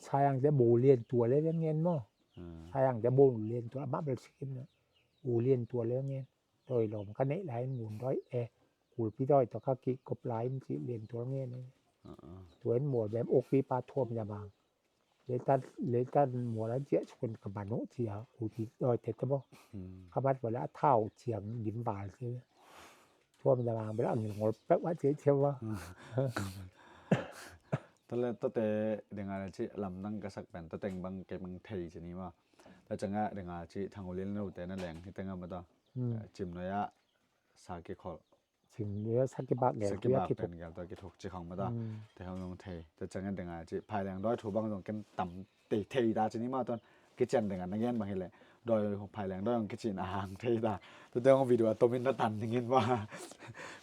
Sayang te bo lian tua le ngen maw. Hmm. Sayang te bo lian tua, amah bel sikim na. Bo lian tua le ngen. Dawi lawm ka neih lai in ngun dawi e. Kulpi dawi tawh ka kikop lai in ci lian tua ngen e. Ah, ah. Tua in mual bem ukpipa thuam za mang. Leitan, leitan mual an ciah sukun ka man uh cia. Kulpi dawi te te maw. Hmm. Ka mat vala a thau ciang dim val cia. Thuam za mang bel a ngil ngol pek va cia cia va. Hmm. Tua le, tua te ding a le ci lamdang ka sak pen, tua teng bang kei bang thei ci ni maw. Tua ciang a ding a ci Thang U Lin lo te na leng hi teng a maw tua. Hmm. Eh, Cim Nuai ah sa kikhol. Cim Nuai ah sa kibak gel, sa kibak pen gel tua kithuk ci khong maw tua. Hmm. Te hong zong thei. Tua ciang a ding a ci Phai Leng dawi thu bang zong ken tam thei thei ta ci ni maw tua. Kician ding a na gen bang hi le. Dawi Phai Leng dawi zong kicin a hang thei ta. Tua te hong video a tomin na tan ding in maw.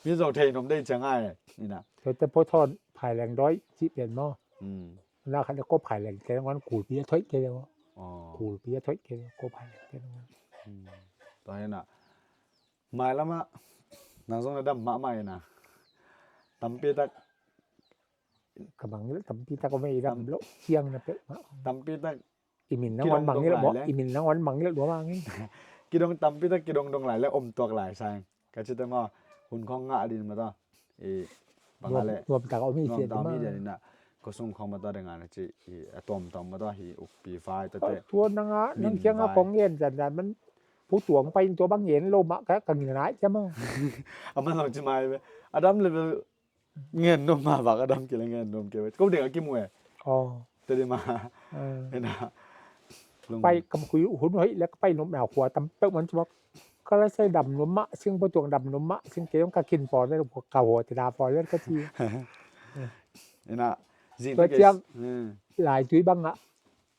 Mi zong thei nom dei ciang a e. Ina. Tua te pawthawn Phai Leng dawi ci pian maw. Hmm. Na khat le ko Phai Leng te ngan kulpi a thoih kei le maw. Oh. Kulpi a thoih kei le ko Phai Leng te ngan. Hmm. Tua hi na. Mai lam ah nang zong na dam mahmah hi na. Tampi tak. Ka bang le tampi tak om ei dam lo ciang na pek mah. Tampi tak. I min nang wan mang ngil bo, i min nang wan mang ngil bo mang in. Kidong tampi tak kidong dong lai le om tuak lai sang. Ka ci te maw, hun khong ngah din maw tua. I bang a le nuam tak om hi, nuam tak om hi dia ni na. Ko sung khong maw tua ding a na ci, i a tuam tuam maw tua hi ukpi vai tua te. Tua nang a, nang ciang a kong ngen zan zan man pu tuang pai in tua bang ngen lo mah ka, ka ngil nai cia maw. A man lo ci mai ve. A dam le ngen nuam mah vak a dam kei le ngen nuam kei ve. Ko ding a kimu e. Aw. Te di ma. Ena. Pai kam kui hun hoih le ka pai nuam na khua tam peuh man ci mawk. Ka la sai dam nuam mah sing, pua tuang dam nuam mah sing, kei zong ka kin pawl le ka hua te da pawl le ka ci. Ena. Zing te kei. Lai tui bang ah.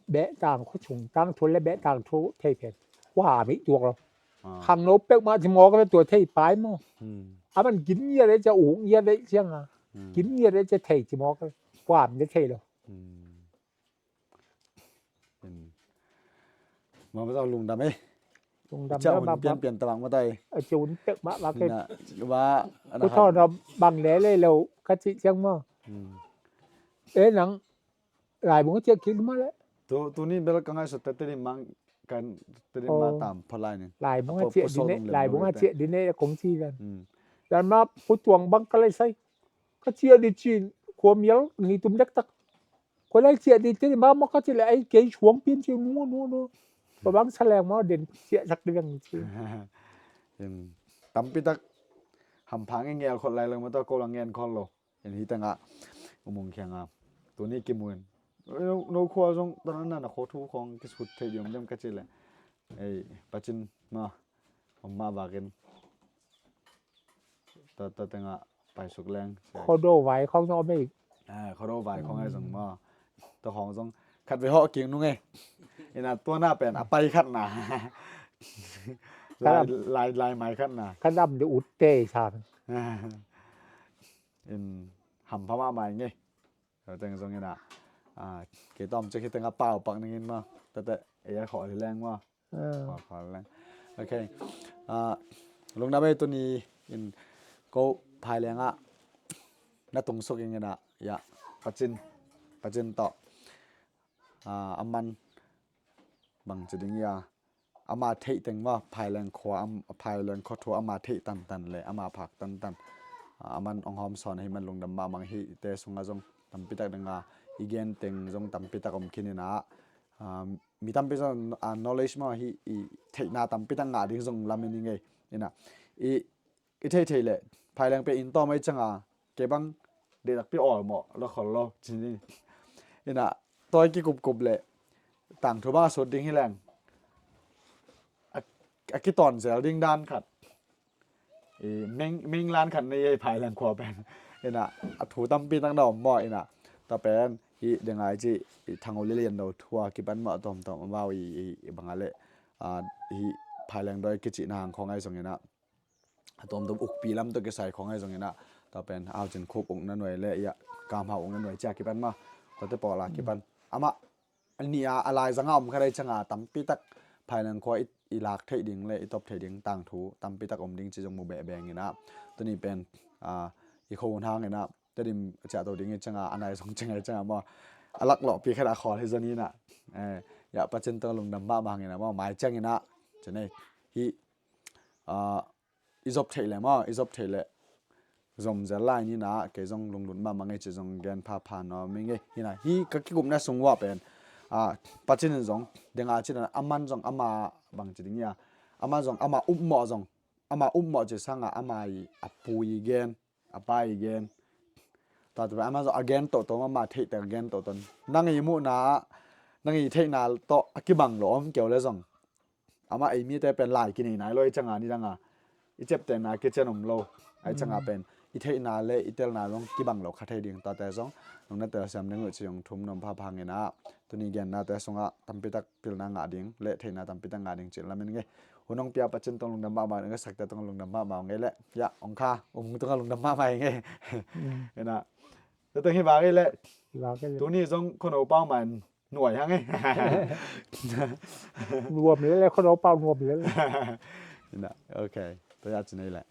Beh tang khua sung tang thu le beh tang thu thei pen. Kua mi tuak lo. Khang no peuh mah ci mawk le tua thei pai maw. A man gin ngiat le cia uk ngiat le ciang a. Gin ngiat le cia thei ci mawk le. Kua mi le thei lo. Mama tau lungdam ei. Lungdam cia un pian pian tabang mata ei. A cia un pek mah mah kei. Wa. Ku thawn a bang le le lo ka ci ciang maw. E nang. Lai bung a ciah kik mah le. Tu, tuni bel ka ngaihsut te, te di mang kan te di mang tam pha lai ni. Lai bung a ciah di ne, lai bung a ciah di ne kong ci kan. Dan ma pu tuang bang ka lai sai. Ka ciah di cin kua mial ni tum dek tak. Kua lai ciah di te di ma ma ka ci le ai kei suang pian ci nu nu nu. Kua bang sa leng ma den ciah sak di bang ci. Tampi tak hampha nge ngel khol lai lang ma ta ko lang ngen khol lo. En hi tengah umung khianga tuni kimuin no khua zong tana na kho thu khong kisut thei diom diom ka ci le. Ei pacin ma om ma vakin ta ta tengah pai suk leng. Khodo vai khong zong om ei. Khodo vai khong ei zong ma ta khong zong khat ve ho king nung ei. Ina tua na pen a pai khat na. Lai lai mai khat na. Ka dam di ut te sa. In hampha mahmah ing ei. Teng zong ina kei tom cek hi tengah pau pak ningin ma tete ei a khawh hi leng ma. Khawh khawh leng. Ok. Lungdam ei tuni in ko phai lengah na tung suk ing ina Ya, pacin, pacin tawh, ah, aman bang ci ding ia, ama theih teng maw, Phaileng khua, am, Phaileng khua thu ama theih tantan le ama phak tantan, ah, aman ong hawm sawn ahi man lungdam mahmah ing. Hihte sungah zong tampitak ding a, i gen teng zong tampitak om khin ina, ah, mi tampi zong, ah, knowledge maw, hih i theihna tampitak ngah ding zong lamen ing ei. Ina, i i theih theih leh, Phaileng pen inn tawm ei cianga, kei bang deihtakpi awlmawh lo khol lo ci ni. Ina, tawi kikupkup leh tangthu bang a sut ding hi leng, a, a kitawn zel ding dan khat, i meng, menglan khat nei ei Phaileng khua pen. Ina, a thu tampi tak na om maw, ina, tua pen hih ding ai ci, i Thang Uli Lian Lo thu a kipan maw, a tawmtawm amau i, i, i bang a leh, ah, hih Phaileng dawi kicihna hang khawng ai zong ina, a tuamtuam ukpi lam tawh kisai khawng ai zong ina, tua pen Au Cin Khup ukna nuai le, ia, Kam Hau ukna nuai cia kipan maw, tuate pawl a kipan. Amah a nih a, a laizang a om khat ai cianga tampitak Phaileng khua i, i lak theih ding le i tawp theih ding tangthu tampitak om ding ci zong mu behbeh ing ina. Tuni pen, ah, i kho hun hang ina, Tedim a ciahto ding i cianga, a nai zong ciang ai cianga maw, a lak lawhpi khat a khawl hi zong ina. Eh, ia, pacin tawh lungdam mahmah ing ina maw, mai ciang ina, ci nei. Hih, ah, i zop theih leh maw, i zop theih leh zom zel lai ni ina, kei zong lunglut mahmah ing ei ci zong gen phapha nuam ing ei. Hi ina, hih ka kikupna sung uah pen, ah, pacin in zong ding a ci ina, aman zong ama bang ci ding ia, aman zong ama upmawh zong, ama upmawh ci sanga ama i, a pu i gen, a pa i gen, tua tua pen aman zong a gen toto, ama theih teng a gen toto. Nang i muhna, nang i theihna tawh a kibang lo om kei uh le zong, amah ei mite pen lai kinei nai lo, i cianga ni danga i ciaptehna kician om lo, ai cianga pen i theihna le i telna zong kibang lo kha thei ding, tuate zong nong na telsiam ding uh ci zong thum nuam phapha ing ina. Tuni gennate sungah tampitak pilna ngah ding le theihna tampitak ngah ding ci lamen ing ei. Hun ong pia pacin tawh lungdam mahmah ing ei, sakte tawh lungdam mahmah ing ei le, ia, ong kha, ong tawh lungdam mahmah ing ei. Ina, tua teng hi vang ei le. Tuni zong khuano pau man nuai hang ei. Nuam lel le, khuano pau nuam lel. Ina, ok. Tua ia ci nei le.